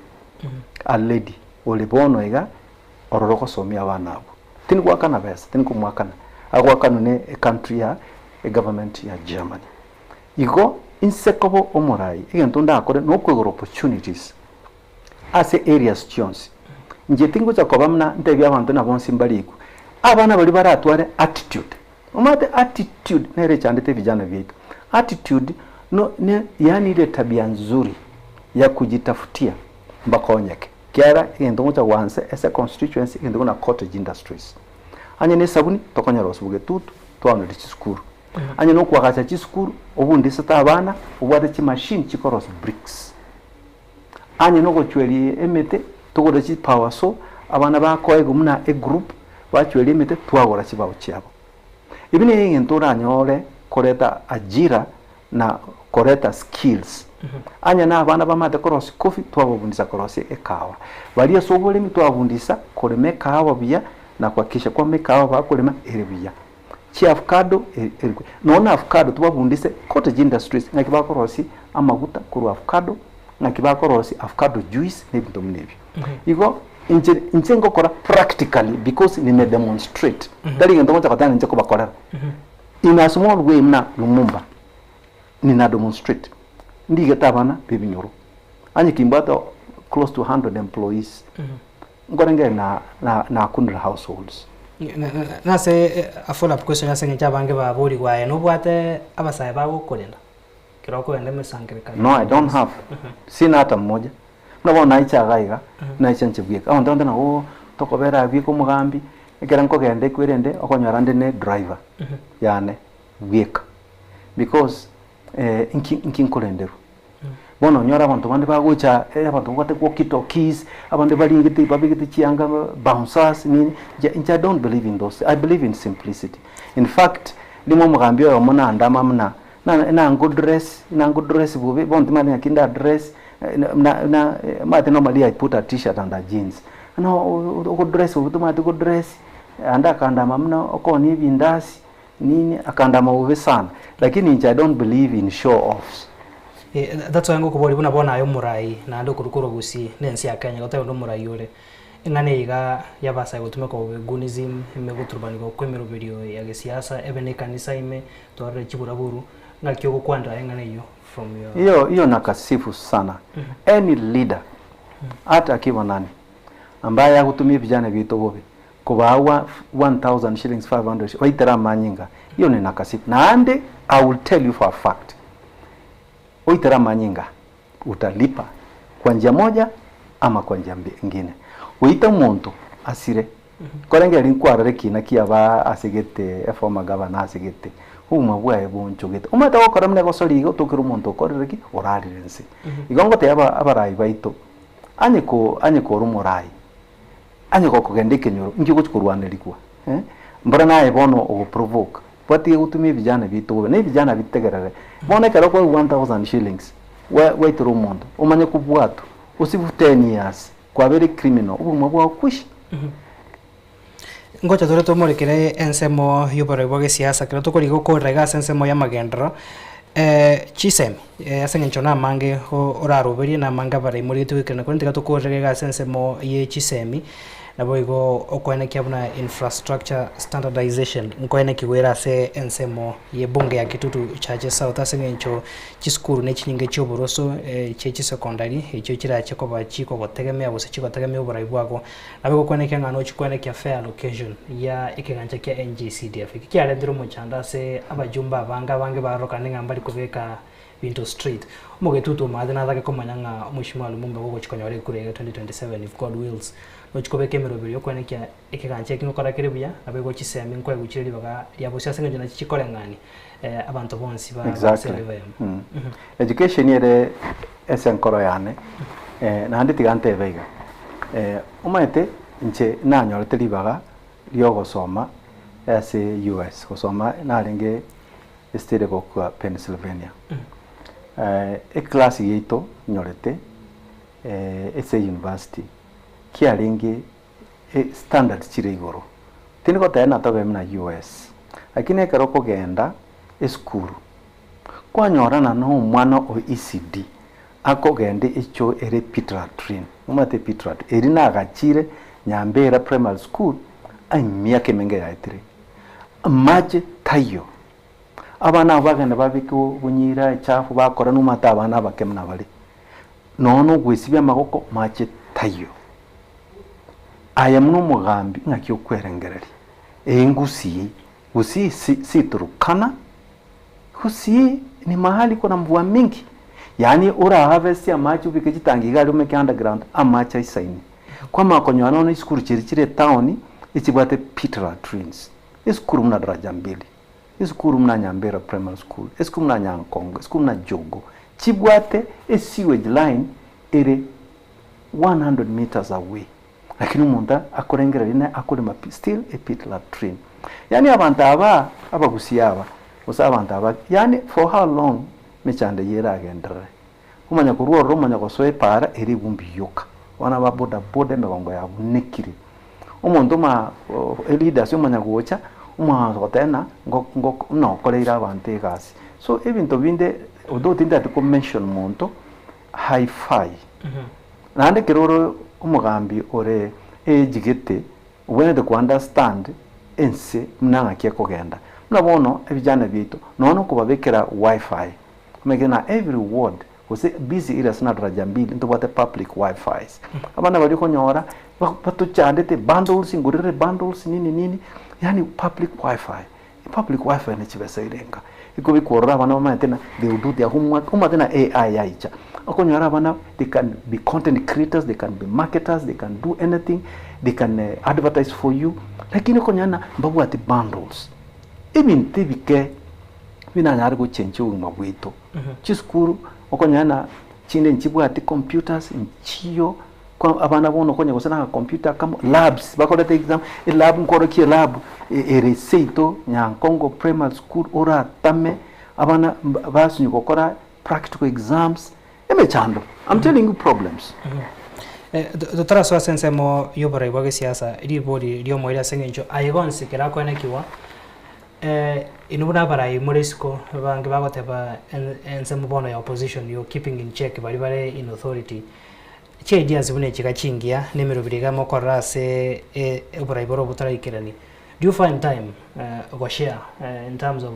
a lady ore bono iga ororo ogosomia abana abwo. Tindi goakana besa, tindi komoakana, agoakanwa ne ecountry ya egovernment ya Germany. Igo inse koba omorai, egento ndakore nokoigora opportunities ase areas chionsi. Inche tingocha koba muna ntebie abanto na bonsi mbarikwe. Abana baria baratware attitude, omanyete attitude nere echandete ebijana biaito. Attitude no ne yaani ile tabia nzuri ya kujitafutia mbakonyeke. Kiagera egento ngocha goansa ase econstituency egento buna cottage industries. Onye na esabuni tokonyerosia bogetutu twaoneria chisukuru. Onye na okoagacha chisukuru obundisete abana obwate chimachine chikorosia bricks. Onye na ogochweria emete togore chipower saw abana bakoegwa buna egroup bachweria emete twagora chibao chiabo. Ebi ne egento oranyore koreta ajira na koreta skills. Onye na abana bamate korosia coffee twababundisa korosia ekahawa. Baria ase oboremi twababundisa korema ekahawa buya na kuhakikisha kwamba ekahawa bakorema ere buya. Chiavocado eri buya. Nonya na avocado tobabundise cottage industries ng'aki bakorosia amaguta korwa avocado, ng'aki bakorosia avocado juice na ebinto buna ebio. Igo inche inche ngokora practically because nime demonstrate tari egento ngocha goteba ninche kobakorera. In a small way buna Lumumba nina demonstrate ndigete abana ba ebinyoro onye kimbwate close to 100 employees nkorengere na na nakunire households. Nase a follow up question ase eng'encho abange baborigwe aye nobwate abasae bagokorenda ekero okogenda emesangererekano? No I don't have, sina hata mmoja. Buna bono naiche iga iga, naiche inche bweka, abanto bande nabo tokobera abwo bweka omogambi, ekero nkogenda ekwerende okonyora nde ne driver yane bweka because nki nki nkorenderwa. Bono onyore abanto bande bagocha abanto babwate walkie talkies, abande baringete babegete chianga bouncers nini, inche inche I don't believe in those, I believe in simplicity. In fact, rimo omogambi oyomo nandama muna na nango dress nango dress bobe bono timanyeti ng'aki nda dress na na omanyete normally I put a t-shirt and a jeans. No ogo dress bobe tomanyeti go dress, naende akandama buna okoonia ebindasi nini, akandama bobe sana. Lakini inche I don't believe in show offs. That's why ngokoboria buna bono aye omorai naende okorwa korwa gusii na ense ya Kenya goteba onde omorai ore, eng'ana eye iga yabasae gotumeka bobe gunism, ime goturubaniwa kwa emeroberio ya gesiasa ebe na ekanisa ime, twarore chiburaburu, ng'aki ogokwanera aye eng'ana eyio from your. Hiyo hiyo nakasifu sana any leader hata akiwa nani ambaye agotumia vijana bitu bobe kobaa 1000 shillings 500 shillings baitere amanyinga hiyo ni nakasifu naende I will tell you for a fact oitere amanyinga utalipa kwa njia moja ama kwa njia ingine goita omonto asire korengeri nkwarora ekina kiaba asegete eformer governor asegete obogima bwaye bonchogete omanyete gokora buna egosori iga otokire omonto okorire ki orarire nse igo ngotebia aba abarai baito onye ko onye kore omorai onye gokogenda ekenyoro inki ogochi korwanerigwa eh, mbora naye bono ogoprovoke batige gotumia ebijana biaito bobe na ebijana bitegerere bono ekero okoegwa 1000 shillings gwaitera omonto omanye kobwatwa osibu 10 years kwabeire criminal obogima bwao kwisha. Ngocha tore tomorekere ensemo y'oboroi bwa gesiasa ekero tokorigia gokorera iga ase ensemo y'amagenderero chisemi ase eng'encho namange oraroberie namange abaraimorigete goikerana korende tiga tokorere iga ase ensemo ye chisemi Naboigo okoenekia buna infrastructure standardization nkoenekigwe ere ase ensemo y'ebunge ya Kitutu Chache South ase eng'encho chisukuru ne chinyinge chi'oboroso chie chisecondary echio chirache koba chikogotegemea gose chigotegemea oborai bwago. Nabo egokoenekia ng'a nochi koenekia fair allocation ya ekegancha kia NGCDF. Eki kiarentire omochando ase abajumbe abange abange barorokane ng'a mbari kobeka Binto Street. Omogetutu omaate natake komanya ng'a Omweshimiwa Lumumba gogochia konyora ekura iga 2027 if God wills. Nochia kobeka emeroberi y'okoenekia ekegancha eki ngokora kere buya, naboigo chisemi nkoegwa chire ribaga ria bosio ase eng'encho nachi chikoreng'ania abanto bonsi ba ase Exactly. eliva eyemo. Mm. Education ere ase enkoro yane naende tiga ntebe iga, omanyete inche nanyorete ribaga riogosoma ase US, gosoma narenge Esiteri gokwa Pennsylvania. Eclass yaito nyorete ase university kiarenge standards chire igoro. Tindi goteba natobe buna US, lakini ekero okogenda esukuru kwanyorana na omwana o ECD akogenda echo ere pit latrine, omanyete pit latrine eri nagachire Nyambera primary school emiaka emenge yaetire. Amache taiyo. Abana abwo bagenda babeka obonyira echafu bakora nomanyete abana abake buna bare. Nonya na ogwesibia amagoko mache taiyo. Aye buna omogambi ng'aki okwerengereria? Ee ngusii, gusii si si Turkana, gusii ni mahali kuna mvua mingi. Yaani ora harvest amache obeke chitangi iga aria omeke underground amache aisaine. Kwamanya konyora nonya chisukuru chiria chire etown echibwate pit latrines. Esukuru buna Daraja Mbili, esukuru buna Nyambera Primary School, esukuru buna Nyankongo, esukuru buna Jogoo, chibwate esewage line ere 100 metres away. Lakini omonto akorengereria ne akorema pi still a pit latrine. Yaani abanto aba abagusia aba gose abanto aba yaani for how long mechando eye eragenderere? Omanya korwa ororo omanya gosoa epaara ere ebumbi yoka. Abana ba boda boda emegongo yabunekire. Omonto oma eleaders omanya gocha omanya goteba ng'a ngo ngo nokoreire abanto egasi. So ebinto binde although tintagete ko mention monto, haifai. Naende ekero ore omogambi ore ejigete obwenerete ko understand ense buna ng'aki ekogenda. Buna bono ebijana biaito nonya okobabekera wifi, omanyete ng'a every ward gose busy areas buna Daraja Mbili ntobwate public wifis. Abana baria okonyora batochandete bundles ngorere bundles nini nini, yaani public wifi. Public wifi ne chibesa irenga ekobekwa ororo abana bamanyete ng'a they will do their homework omanyete ng'a AI yaicha okonyora abana they can be content creators, they can be marketers, they can do anything, they can advertise for you lakini okonyora ng'a mbabwati bundles. Ebinto ebike binanyare gochengia obogima bwaito. Chisukuru okonyora ng'a chinde nchibwati computers nchiyo. Kwa abana bono okonya gose na computer akamo labs bakorete exam elab nkorokia elab ere seito Nyankongo primary school oratame abana basinye gokora practical exams emechando I'm telling you problems. Totarasoa ase ensemo y'oborai bwa gesiasa ribori riomoerio ase eng'encho aye gonsi kera akoenekigwa inwe buna abarai more isiko abange bagoteba ensemo bono ya opposition you're keeping in check baria bare in authority. Chiideas buna echi iga chingiya, na emerobiri iga mokorora ase oborai bore obotaraikerani. Do you find time goshare in terms of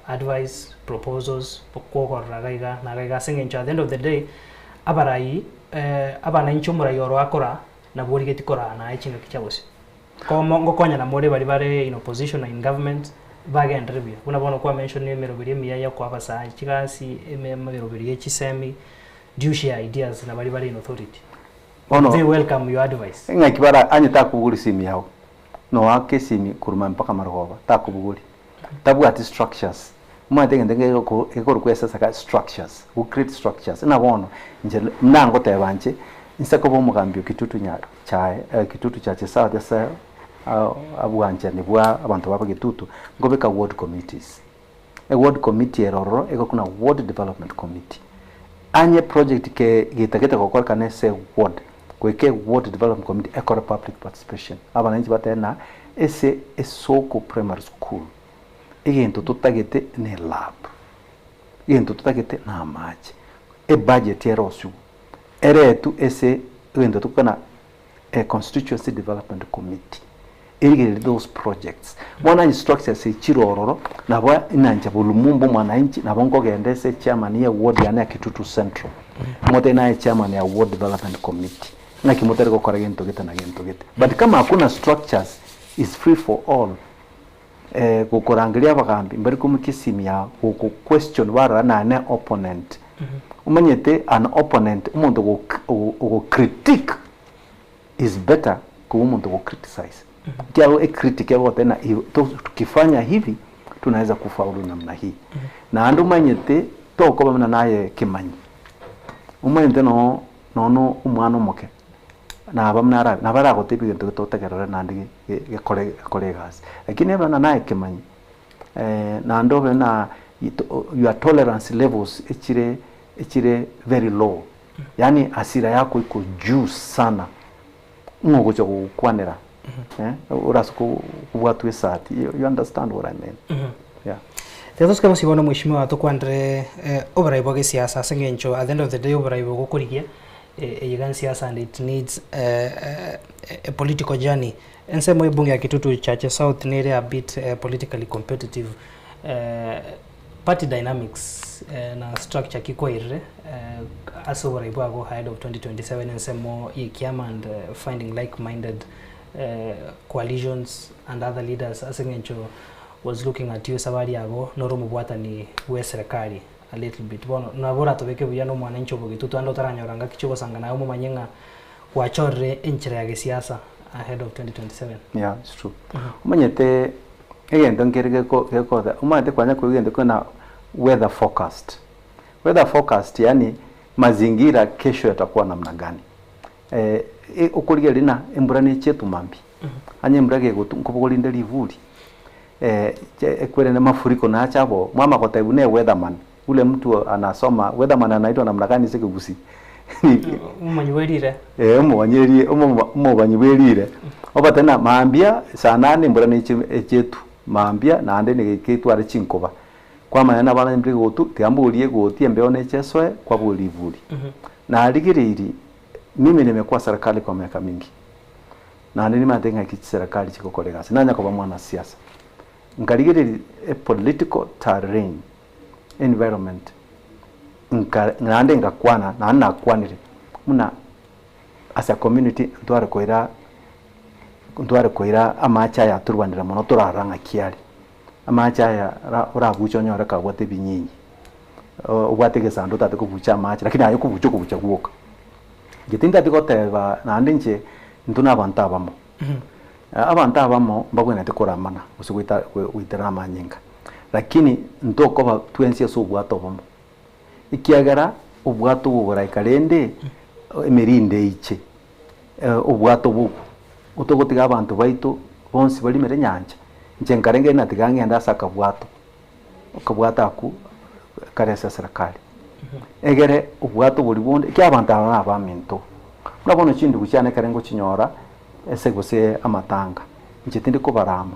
advice, proposals, okwokorora iga iga na iga iga ase eng'encho at the end of the day, abarai abanainchi omorai oro akora nabwo origetie koraa naye chingaki chia bosio. Komo ngokonyana more baria bare in opposition na in government bagenderere buya. Buna bono kwa mention emeroberi emiya ya okoa abasae chigasi, emeroberi ye chisemi, Do you share ideas na baria bare in authority? Bono They welcome your advice. ng'aki bara onye takobogori esimi yao, noake esimi korwa mambia mpaka marogoba, takobogori. Tabwati structures. Omanyete egento nkegoko gekorokwa eseseka structures, go create structures. Buna bono, inche buna ngoteba inche, inse koba omogambi o Kitutu nya chae Kitutu Chache South ase obwanchani bwa abanto babo Gitutu, nkobeka ward committees. Eward committee ere ororo egokuna ward development committee. Anye project ke getagete gokorekana ase eward, goika eward development committee ekore public participation. Abananchi batebe ng'a ase esoko primary school egento totagete ne elab, egento totagete na amache, ebudget erosiwe, eretwe ase egento tokona Constituency Development Committee erigererie those projects. Bono onye structures echi chire ororo, nabo inanche bo Lumumba omwananchi nabo nkogenda ase chairman ye ward yane ya Kitutu Central, motebi naye chairman ya ward development committee, ng'aki motari gokora gento gete na gento gete. But kama hakuna structures is free for all, gokorangeria abagambi mbari komokia esimi yao goko question barora naye ne opponent. Omanyete an opponent omonto ogo critique is better kobua omonto ogo criticize. Ekiagera e critic egoteba ng'a tukifanya hivi tunaweza kufaulu namna hii. Naende omanyete tokoba buna naye ekemanyi, omanyete noo nono omwana omoke naba buna arabe nabo aragotebie egento getotegerere naende gekore gekore egasi. Lakini ebe buna naye ekemanyi naende obe na your tolerance levels echire echire very low, yaani hasira yako iko juu sana, ng'a ogocha gokwanera orase kobwatwa esati, you understand what I mean, yeah. Tiga tosuke bosio bono mweshimiwa tokwanere oborai bwa gesiasa ase eng'encho at the end of the day oborai bogokorigia eye iga nsiasa and it needs a political journey. Ensemo y'ebunge ya Kitutu Chache South nere a bit politically competitive Party dynamics na structure ki kwairire ase oborai bwago ahead of 2027 ensemo y'ekiama and finding like minded coalitions and other leaders ase eng'encho was looking at you esabari yago nore omobwatani bwe eserekari. a little bit. Bono nabo oratobeke buya na omwananchi obogetutu ande otaranyora ngaki chiogosanga naye omomanye ng'a gwachorire enchera ya gesiasa ahead of 2027. Yeah, it's true. Omanyete egento nkere geko gekotha omanyete kwanya koigwa egento kena weather forecast. Weather forecast yaani mazingira kesho yatakuwa namna gani. Eh, e- okorigereria na embura neche etumambi. Onye embura gegotu nkobogorinde rivuri. Eh, che ekwerende mafuriko nache abo, mwama gotebwa ne weatherman. Ule mtu anasoma weatherman anaitwa namna gani ase ekegusii? Omomanyi bwerire. Eh, omoganyeri omo omoganyi bwerire obate na mambia saa nane embura neche echetu mambia naende nigo etware chinkoba kwamanya nabo abana embura egotu tiga mborie egoti embeo neche esoe kwabua riburi. Narigereiri mimi nimekuwa serikali kwa miaka mingi naende nimanyete ng'aki chiserikali chigokora egasi nanya koba mwanasiasa nkarigereria e political terrain environment nka naende ngakwana naende nakwanire buna as a community ntware koira ntware koira amache aya atorwanire mono torarora ng'aki are. Amache aya ra orabuche onyore kabwate ebinyinyi, obwate egesando otagete kobucha amache lakini aye okobucha okobucha gwoka. Inche tintati goteba naende inche intwe na abanto abamo, abanto abamo mbabwenerete koramana gose goita goiterana amanyinga, lakini ntokoba twensi ase obwato obomo, ekiagera obwato obo boraika rende emerinde eiche, obwato obwo otogotiga abanto baito bonsi barimere nyancha. Inche nkarenge ng'a tiga ng'ende ase akabwato, akabwato akwo kare ase eserekari, egere obwato boria bonde ekiagera abanto aba na abaminto. Buna bono chindugu chiane ekere ngochinyora ase gose amatanga, inche tindi kobarama,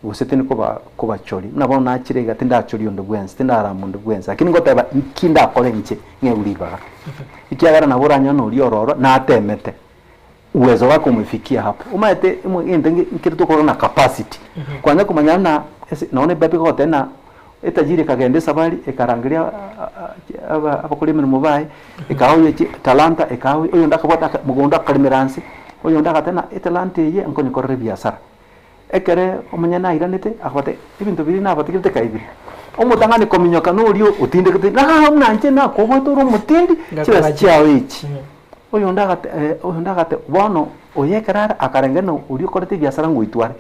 gose tindi koba kobachoria, buna bono nachire iga tindachoria onde bwensi, tindarama onde bwensi, lakini ngoteba nki ndakore inche ng'ewe ribaga. Ekiagera nabo oranyore noria ororo natemete. Uwezo wake umefikia hapo. Omanyete emo egento nge nkere tokorora na capacity. Kwanya komanya ng'a ase nonye na ebible egoteba ng'a etajiri ekagenda esabari ekarangeria aba abakori emeremo baye, ekaha oyo chi talanta ekaha oyo, oyonde akabwata aka mogondo akaremera nse, oyonde agateba ng'a etalanta eye nkonyekorera ebiasara. Ekere omonyene airanete akabata ebinto biria nabatigete kaibire. Omotang'ani kominyoka noria otindegete, ng'a buna inche nakoboete ore omotindi, chibesa chiao echi. Oyonde agate oyonde agate bono oyo ekero are akarenge na oria okorete ebiasara ngoitwa are,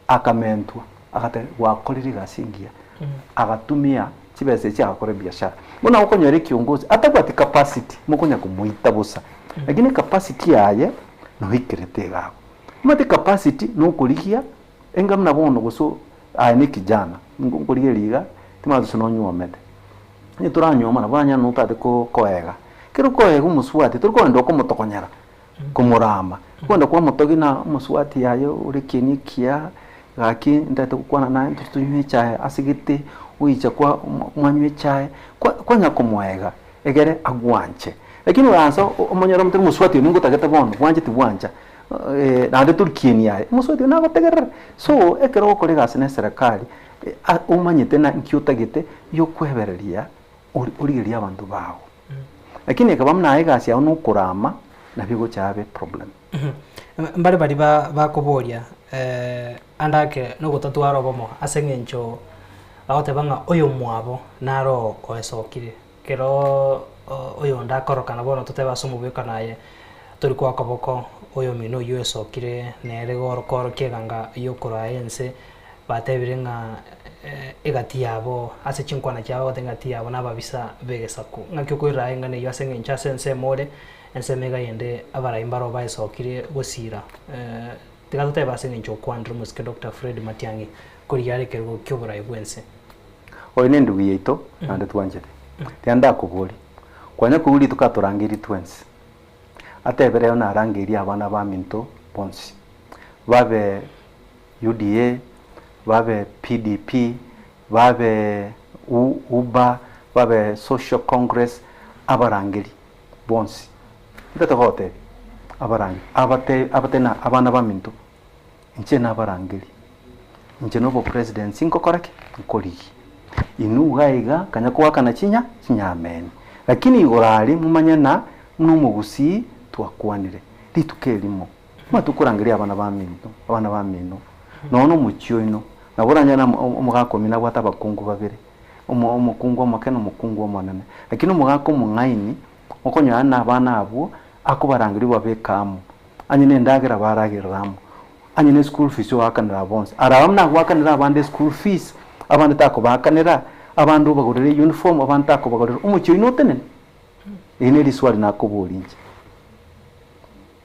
akamentwa, agateba gwakorire egasi engiya, agatumia chibesa echi agakora ebiashara. Bono okonyora ekiongozi atabwati capacity, mokonya komoita bosa, lakini ecapacity yaye noikerete iga abwo. Omanyete capacity nokorigia enga buna bono gose aye ne kijana, nkorigereria iga, timanyeti gose nonywomete. Onye toranyuoma nabo oranyore notagete ko koega. Ekero okoega omosubati tori kogenda okomotokonyera, komorama, okogenda kwamotogia na omosubati yaye ore ekieni ekiya, gaki ntagete gokwana naye ntori tonywe echae ase gete, oicha kwa mwanywa echae, kwa kwanya komoega egere agwanche. Lakini oransa omonyore omotebi omosubati oyo ningotagete bono, bwanche tibwancha, naende tori kieni aye, omosubati oyo nagotegerere. So, ekero ogokora egasi na eserekari, omanyete na nki otagete yokwebereria ori origererie abanto bao. Lakini ekaba buna aye egasi yao nokorama, nabo egocha yabe eproblem. Mbare baria ba bakoboria ande ake nogotatwara obomo ase eng'encho bagoteba ng'a oyomwabo naro oesokire. Ekero oyonde akorokana bono totebe ase omobwekano aye, tori koa koboko oyomino oyio oesokire nere igo koorokia eganga yokoraa ense, batebire ng'a egati yabo ase chinkwana chiabo bagoteba egati yabo nababisa b'egesaku. Ng'aki okoirora aye eng'ana eyio ase eng'encho ase ensemo ore, ensemo iga yende abarai mbaro baesokire gosira. Tiga totebe ase eng'encho okwanire omosike Doctor Fred Matiang'i korigia are ekerogo ki'oborai bw'ense. Oyo nendugu yaito, naende twanchete. Tiga ndakoborie, kwanya koigwa rituko atorangeirie twensi, atebere rero narangeirie abana baminto bonsi, babe UDA, babe PDP, babe UBA, babe Social Congress, abarangeri bonsi. Ntete gogotebia, abarangeri, abate abate na abana baminto, Inche nabarangerie, inche nobopresidency nkokora ki? Nkorigie. Inwe iga iga kanya koakana chinya chinyameni. Lakini igoro aria momanye na buna omogusii twakwanire rituko erimo. Buna tokorangeria abana baminto, abana bamino, nonya na omochie oino, nabo oranyore na omogaka omino abwate abakungu babere. Omo omokungu omoke na omokungu omonene. Lakini omogaka omong'aini, okonyora na abana abwo, akobarangeria obabeke amo, onye na endagera baragerere amo, onye na eschool fees oakanere aba bonsi. Araba buna agoakanera abande eschool fees, abande takobaakanera, abande obagorere euniform, abande takobagorera, omochie oyio notenene? Eri ne riswali nakoboria inche,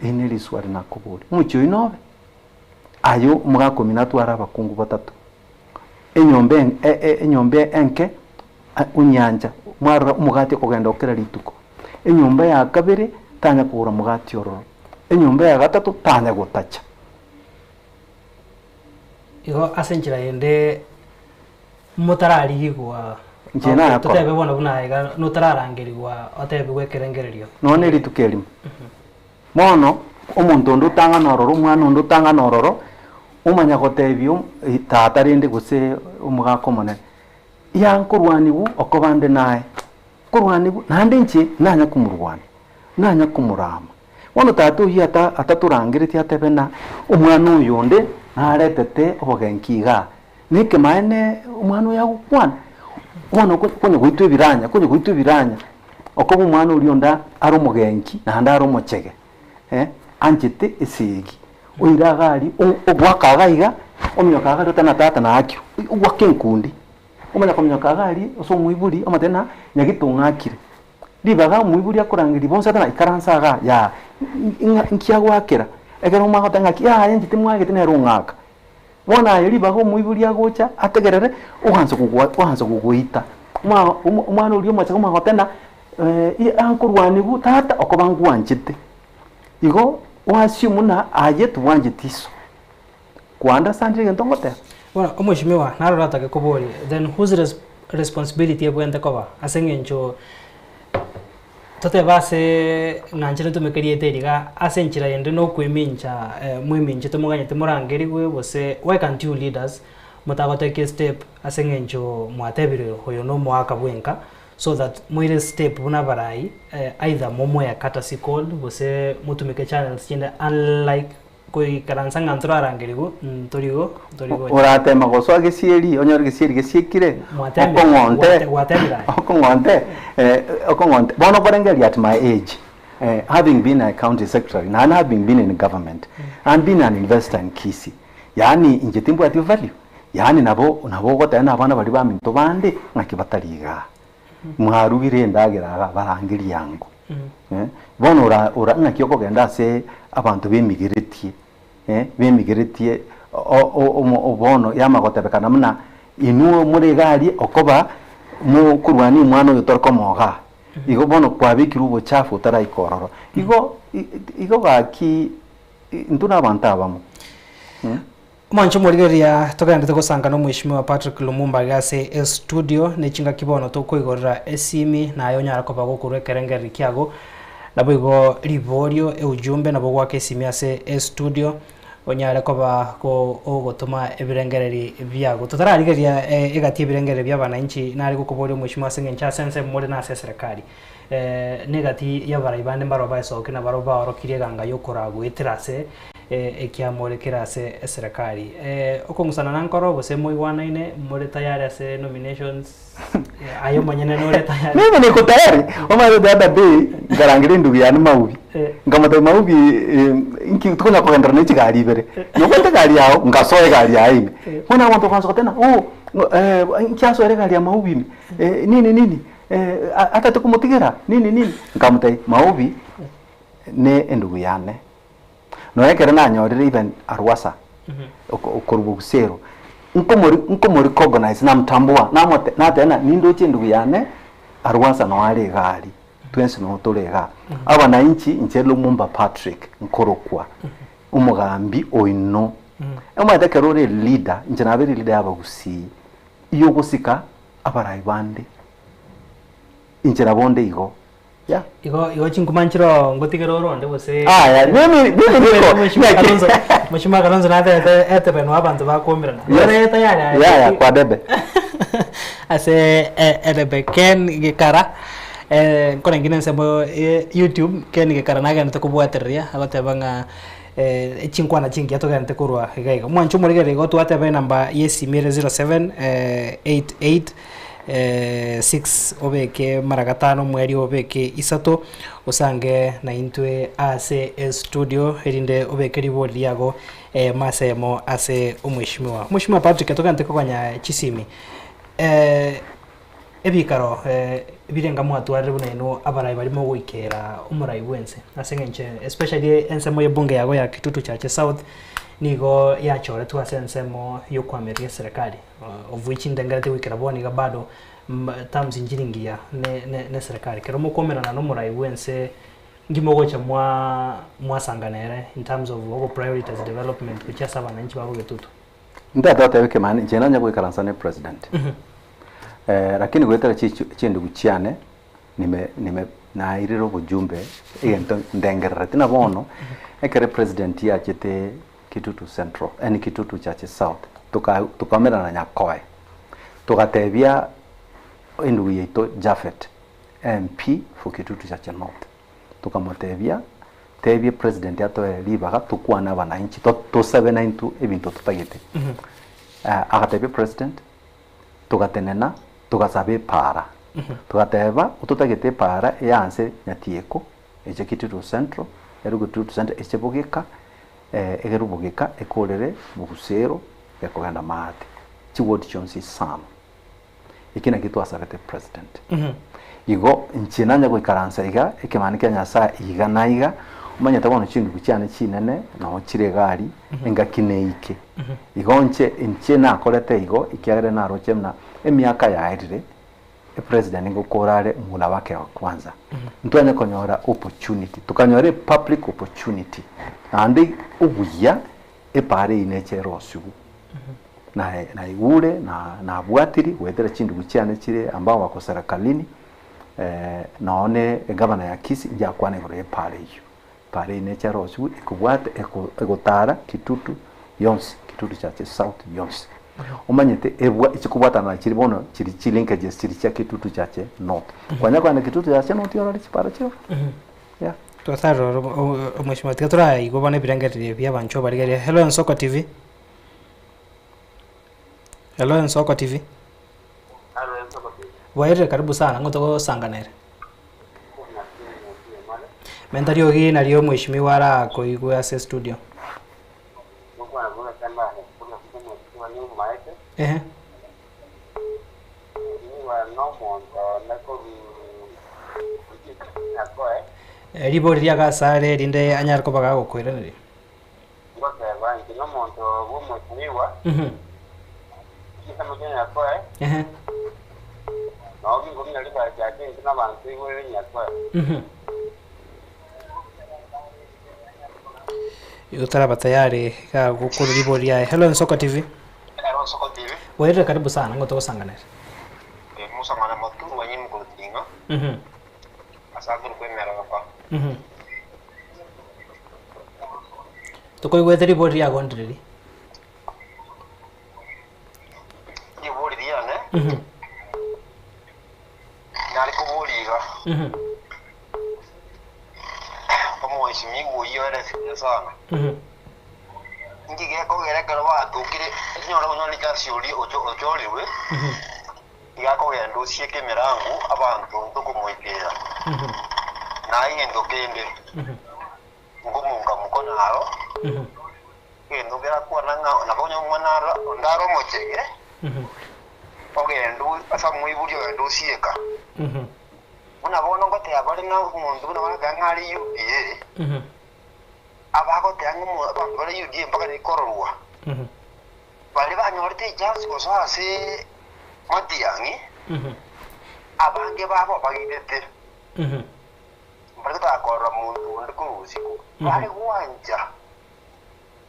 eri ne riswali nakoboria, omochie oyio nobe? Aye omogaka omino atware abakungu batato, enyomba en- e- e- enyomba enke onyancha, mwarora omogati okogenda oo kera rituko, enyomba ya kabere tanya kogora omogati ororo, enyomba ya gatato tanya gotacha. Igo ase enchera yende motararigigwa Inche nayakora. totebe bono buna iga notararangerigwa otebigwe ekerengererio. Nonya na erituko erimo. Bono omonto onde otang'ana ororo, omwana onde otang'ana ororo, omanya gotebia tata rende gose omogaka omonene, ya nkorwanigwa okoba nde naye, nkorwanigwa naende inche nanya komorwania, nanya komorama. Bono tata oyio ata atatorangeretie atebe ng'a omwana oyo onde naretete obogenki igaa, na ekemaene omwana oyo agokwana, bono konya goitwa ebiranya, konya goitwa ebiranya, okoba omwana oria onde are omogenki naende are omochege eh, anchete esegi, oire iga aria ogoaka iga iga, ominyoka iga aria oteba ng'a tata naakirwe, ogoaka enkundi, omanya kominyoka iga aria ase omoibori omotebie ng'a nyagete ong'akire. Ribaga omoibori akorangeria bonsi ate ng'a ikaransa igaa yaa, ng'a nki agoakera, ekero omwagoteba ng'aki yaya inche timwagete nere ong'aka. Bono aye ribaga omoibori agocha ategerere oanse kogwa oanse kogoita. Omwa omwana oria omochake omwagoteba ng'a nkorwanigwa tata okoba ngwanchete. Igo oassume buna aye tobwancheti iso. Kwa understand egento ngoteba? Bono omweshimiwa naro oratake koboria then whose res responsibility ebwenerete koba ase eng'encho totebe ase ng'a inche ntomeke erieta eri iga ase enchera ende na okoemincha mweminchete moganyete morangerigwe gose why can't you lead us motagotake estep ase eng'encho mwatebire oyo na omoaka bwenka so that moire estep buna abarai either momoe a courtesy call gose motumeke channels chinde unlike Koikaransa ng'a ntorarangerigwe, ntorigo, ntorigocha. Oratema gosoa gesieri, onyore gesieri gesiekire, Mwatemire, okong'onte, gwate- gwatemire aye. okong'onte, eh, okong'onte. Bono okorengereria at my age, eh, having been a county secretary, naende having been in government, and been an investor in Kisii, yaani inche timbwati value? Yaani nabo nabo ogoteba na abana baria baminto bande ng'aki batari igaa. Mwarugire endagera iga barangerie ango. Eh, bono ora ora ng'aki okogenda ase abanto bemigeretie eh, bemigeretie o- o- omo bono yamagotebekana buna inwe more iga aria okoba mokorwania omwana oyo tore komoa igaa. Igo bono kwabekirwe obochafu otaraika ororo. Igo igo gaki intwe na abanto abamo. Omwancho omorigereria togenderete gosanga na Omweshimiwa Patrick Lumumba iga ase estudio ne chingaki bono tokoigorera esimi naye onyare koba gokorwa ekerengereri kiago naboigo riborio eujumbe nabo goaka esimi ase estudio onyare koba go ogotoma ebirengereri biago. Totararigereria egati ebirengereri bia abananchi nare gokoboria Omweshimiwa ase eng'encho ase ensemo more na ase eserekari negati yabarai bande mbaro baesokia na barobwo baorokirie eganga yokoragoetera ase ekiamore kere ase eserekari. Okong'usana nankoro gose moigwanaine more tayari ase nominations aye omonyene nore tayari. Mimi niko tayari omanyete the other day nkarangeria endugu yane Maubi nkamotebia Maubi inki tokonya kogenderera ne chigari ibere nobwate egari yago nkasoa egari yaye ime bono abanto bakansa goteba ng'a oh inki asoere egari ya Maubi ime nini nini atagete komotigera nini nini nkamotebia Maubi ne endugu yane. Nonya ekero nanyorire even Arwasa, okorwa Bogusero, nkomori nkomorecognize namtambua, namote nateba ng'a nindoche endugu yane Arwasa noo are iga aria, twensi noo tore igaa. Abananchi inche Lumumba Patrick nkorokwa, omogambi oino. Omanyete ekero ore eleader, inche nabeire eleader ya abagusii, yogosika abarai bande, inche nabo onde igo. Yeah. Igo igo chinkuma nchiroo ngotigere oronde gose Aya, mimi mimi niko Mheshimiwa Kalonzo Mheshimiwa Kalonzo natete etebe noo abanto bakomerana. Yes. Ore tayari aye. Yeah, yeah, kwa debe. Ase edebe Ken Gikara nkorenge na ensemo ya YouTube Ken Gikara nagenderete kobwatereria agoteba ng'a chinkwana chingiya togenderete korwa iga iga. Omwancho omorigereria igo twateba enamba ya esimi ere 07 88. 6 obeke mara gatano omwerio obeke isato osange naintwe ase estudio erinde obeke ribori riago masemo ase omweshimiwa. Omweshimiwa Patrick togente koganya chisimi ebikaro birenga mwatwarire buna inwe abarai baria mogoikera omorai bwense ase eng'encho especially ensemo ya ebunge yago ya Kitutu Chache South nigo yachoretwe ase ensemo ya okoamereria eserekari of which ndengereti goikera bono iga bado terms nchiri ngiya ne eserekari. Ekero mokomerana na omorai bwense nki mogocha mwa mwasanga nere in terms of ogo prioritize development gochia ase abananchi babo Getutu? Ntagete goteba ekemani, inche nanye goikaransa ne president. Lakini goetera chindugu chiane nime nime nairire obojumbe egento ndengerereti na bono ekero president yachete Kitutu Central yaani Kitutu Chache South toka tokamerana na Nyakoe togatebia endugu yaito Japhet MP for Kitutu Chache North tokamotebia tebie president atoe ribaga tokwane abananchi tosabe naintwe ebinto totagete. Agatebia president togatenena togasaba epaara togateba ototagete epaara eanse Nyatieko eche Kitutu Central erwe Kitutu Central eche Bogeka egerwe Bogeka ekorere Bogusero gekogenda Maate chiward chionsi isano. Eki nakio twasabete president. Igo inche nanye goikaransa iga ekemani kia Nyasaye iga na iga, omanyete bono chindugu chiane chinene noo chire egari engaki neike. Igo inche inche nakorete igo ekiagera naroche buna emiaka yaerire epresident ngokora are mula wake wa kwanza. Ntwanye konyora opportunity, tokanyora epublic opportunity naende obuya epara eyio neche erosiwu. Naye naigure na nabwatiri goetera chindugu chiane chire ambao wako serikalini noo ne egavana ya Kisii njakwana igoro y'epara eyio. Epara eyio neche erosiwu ekobwate eko egotara Kitutu yonsi, Kitutu Chache South yonsi. Omanyete ebwa chikobwatana na chiri bono chiri chilinkages chiri chia Kitutu Chache North. Kwanya kogenda Kitutu Chache North orore chipara chire ororo. Yeah. Twasarire oro omweshimiwa tiga toraigwe bono ebirengererio bia abanchwa barigereria. Hello Ensoko TV. Hello Ensoko TV. Bwairire karibu sana ng'o togosangana ere. Menta riogi nario omweshimiwa arakoigwe ase studio. Ehe. Ribori riago asare erinde anyare koba gagokoiraneria. Ngoteba inche nomonto bw'omochimiwa, chisemo chia Nyasae, nao bingomina ribaya chiache inche na abanto igoro ere Nyasae. Otaraba tayari gagokora ribori riaye. Hello Ensoko TV. Hello Nsoko TV. Bwairire karibu sana ng'o togosanganere. Mosang'ana Matungu anyime korutinga ase akorokwa emeroka. Tokoigwete ribori riago ndiriri? Ribori riane nare koboria iga, omweshimiwa oyio ere buya sana. Inki gekogera ekero batokire ekinyoro onyore chance oria ochorirwe, iga akogenda osieke emerango abanto ntokomoikera. Na egento kende, nkomonka mokono aro, egento kerakwana ng'a nabo onye omwana aro onde are omochege, ogende ase omoibori ogende osieka. Buna bono ngoteba bare ng'a omonto buna bagoteba ng'a are UDA, abagoteba ng'a omo abanto bare UDA mpaka rikororwa, baria banyorete echance gosoa ase matiang'i, abange babo bagitete, mbare gotaka korora monto onde korwa usiku, bare gwancha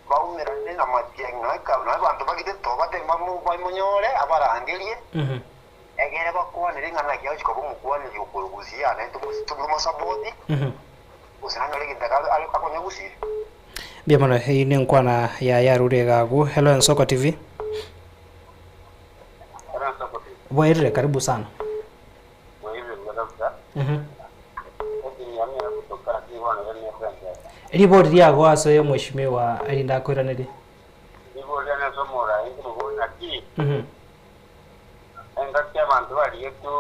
baumerane na matiang'i nonya eka nonya abanto bagitete tobatebie bamonyore abarangerie, egere bakwanere ng'a naki agochia koba omokwaneri okorwa gusii yane tomosapoti, gose nanyore egento akonye gusii. Mbuya mono, eyio nenkwana ya yarure iga agwo. Hello Ensoko TV. Hello Ensoko TV. Bwairire, karibu sana. Bwairire buya kabisa. Edini yane egotoka lakini bono ere nefrente. Ribori riago ase omweshimiwa erinde akoiranerie. Ribori riane ase omorai nkomoboria naki? Engaki abanto barigetwe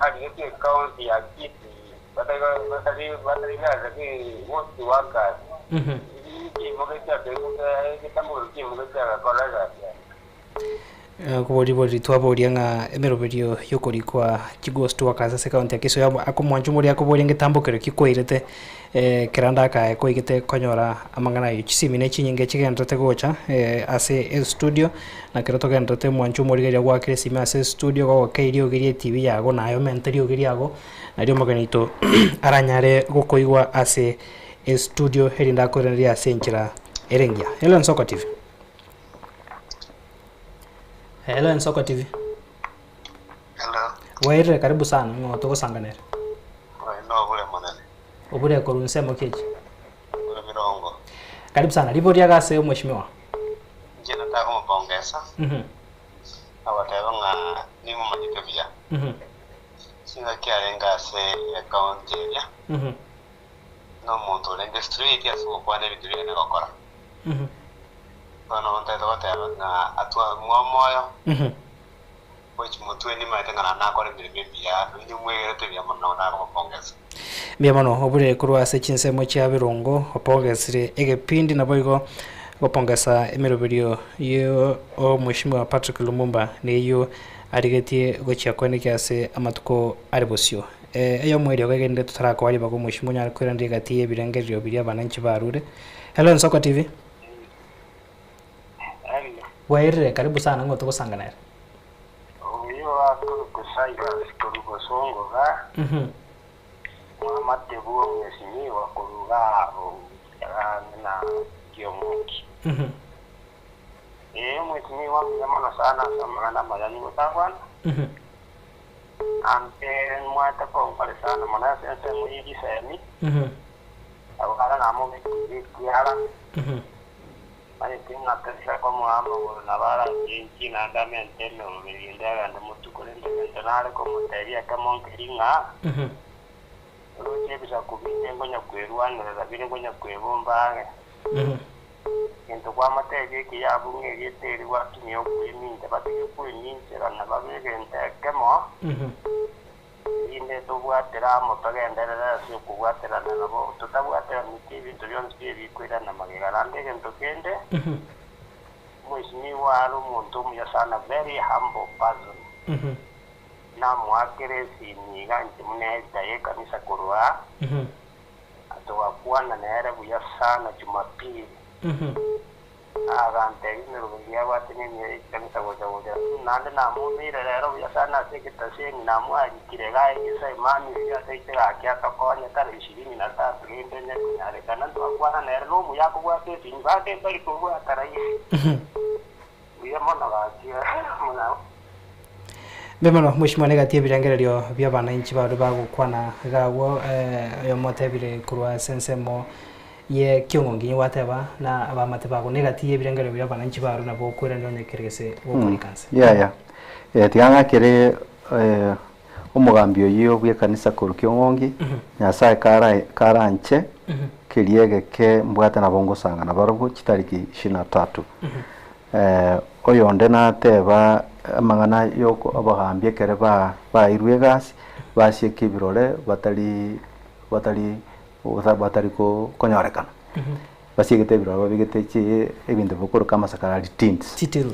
barigetwe ecounty ya Kisii batari batari batari ghost workers. Kiimoke egetambo kiimoke kiagakora egasi yaye. Kobori twaboria ng'a emeroberio yokorikwa chighost workers ase ekaunti ya Kisii akomwancha omori akoboria ngetambo kero ki kwairete kera ndakaye koigete konyora amang'ana ayio. Chisimi ne chinyinge chigenderete gocha ase estudio na kero togenderete mwanche omorigereria goakera esimi ase estudio gogokei riogi ria etibi yago naye omente riogi riago nario omogeni oito aranyare gokoigwa ase estudio erinde akoiranerie ase enchera ere engiya. Hello Ensoko TV. Hello Ensoko TV. Hello. Bwairire karibu sana ng'o togosanganera. Oyo nobure monene. Obure korwa nsemo ki echi? Obure mirongo. Karibu sana. Riboria iga ase omweshimiwa. Inche nataka komopongesa. Agateba ng'a nimomanyete buya. Chingaki arenge ase ecounty eria, nomonto orenge straight ase gokwana ebinto biria arenge gokora. Bono ntaete goteba ng'a atwamwa omoyo, gochia motwe nimaete ng'a naende nakore emeremo emiya, nonya omwegerete buya mono nabo nakomopongesa. Mbuya mono obure korwa ase chinsemo chia Birongo opongesire egepindi naboigo gopongesa emeroberio yo omweshimiwa Patrick Lumumba neyio arigetie gochia koenekia ase amatuko are bosio. Eyomoerio iga egende totarakoa ribaga omweshimiwa onyare koiraneria egati y'ebirengererio biria abananchi barure. Hello Ensoko TV. Hello. Bwairire, karibu sana ng'o togosanga nere. Oyo akorokwa Cyrus korwa bosongo iga, mwamate bw'omwesimigwa korwa igaa ang'e na Kiomoki. Ee, omwesimigwa mbuya mono sana ase amang'ana amaya nigo tagwana. Ante mwate konkore sana mono ase ensemo ye chisemi, abwo kare namobekire ekiara. Manyete ng'a toisa komoa amagoro nabo arachenchie naende amente emeroberi ende agende motwe, korende egento nare komotebia ekemo nkeri ng'a, Oroche ebisaku binde nkonya kwerwanerera bire nkonya kwebomba ang'e. Egento kwamotebia ekiya abwo ng'a erieta eri gwatumia okwemincha, batige kweminchera na babe egento ekemo. Erinde tobwatere amo togenderere ase okobwaterana nabo, totabwateraneti ebinto bionsi pi ebikoirana magega. Naende egento kende, omwesimigwa are omonto omuya sana, very humble person. Namoakere esimi iga inche buna elder y'ekanisa korwa aa, togakwana nere buya sana Jumapili. Agantebia emerogo eria abwate nemiyo ye chikanisa gocha gocha. Naende namoumeire rero buya sana ase egetaseni, namwarikire iga egesa Emmanuel ase aite gaki atokonye tarehe ishirini na tatu rende onye konyarekana ntwakwana nere nomuya akobwata esimi bande mbari kobwata rahisi. Mbuya mono gaki buna. Mbuya mono mweshimiwa negati ebirengererio bia abananchi baria bagokwana iga agwo oyomo otebire korwa ase ensemo ye kiong'ongi inye gwateba na abamate bago negati yebirengererio bia abananchi baria nabo okweranera onye kere gese gokorika nse. Yaya, tiga ng'akere omogambi oyio bw'ekanisa korwa kiong'ongi, Nyasae kara karanche keria egeke mbwate nabo ngosanga nabarobwo chitariki ishirini na tatu. Oyonde nateba amang'ana yoko abagambi ekere ba bairwe egasi, basieka ebirore batari batari batari konyorekana. Basiegete ebirore babegete chi ebinto bikoroka amasakarari tins. Chitil.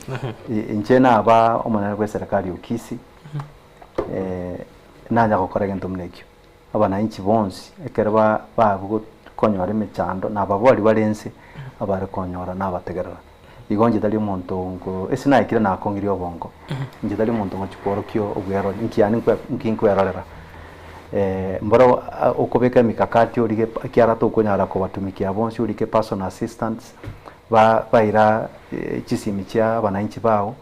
Inche naba omonene bw'eserekari o Kisii, nanya gokora egento buna ekio. Abananchi bonsi ekero ba babu konyora emechando nababoria bare inse abare konyora nabategerera. Igo inche tari omonto nko ase naikire nakong'irie obongo, inche tari omonto ngochia kworokia obwerori, inki yaani nkwe nki nkwerorera. Mboro okobeka emikakati orige ekiagera tokonyara kobatumikia bonsi orike personal assistants, ba baira chisimi chia abananchi bago,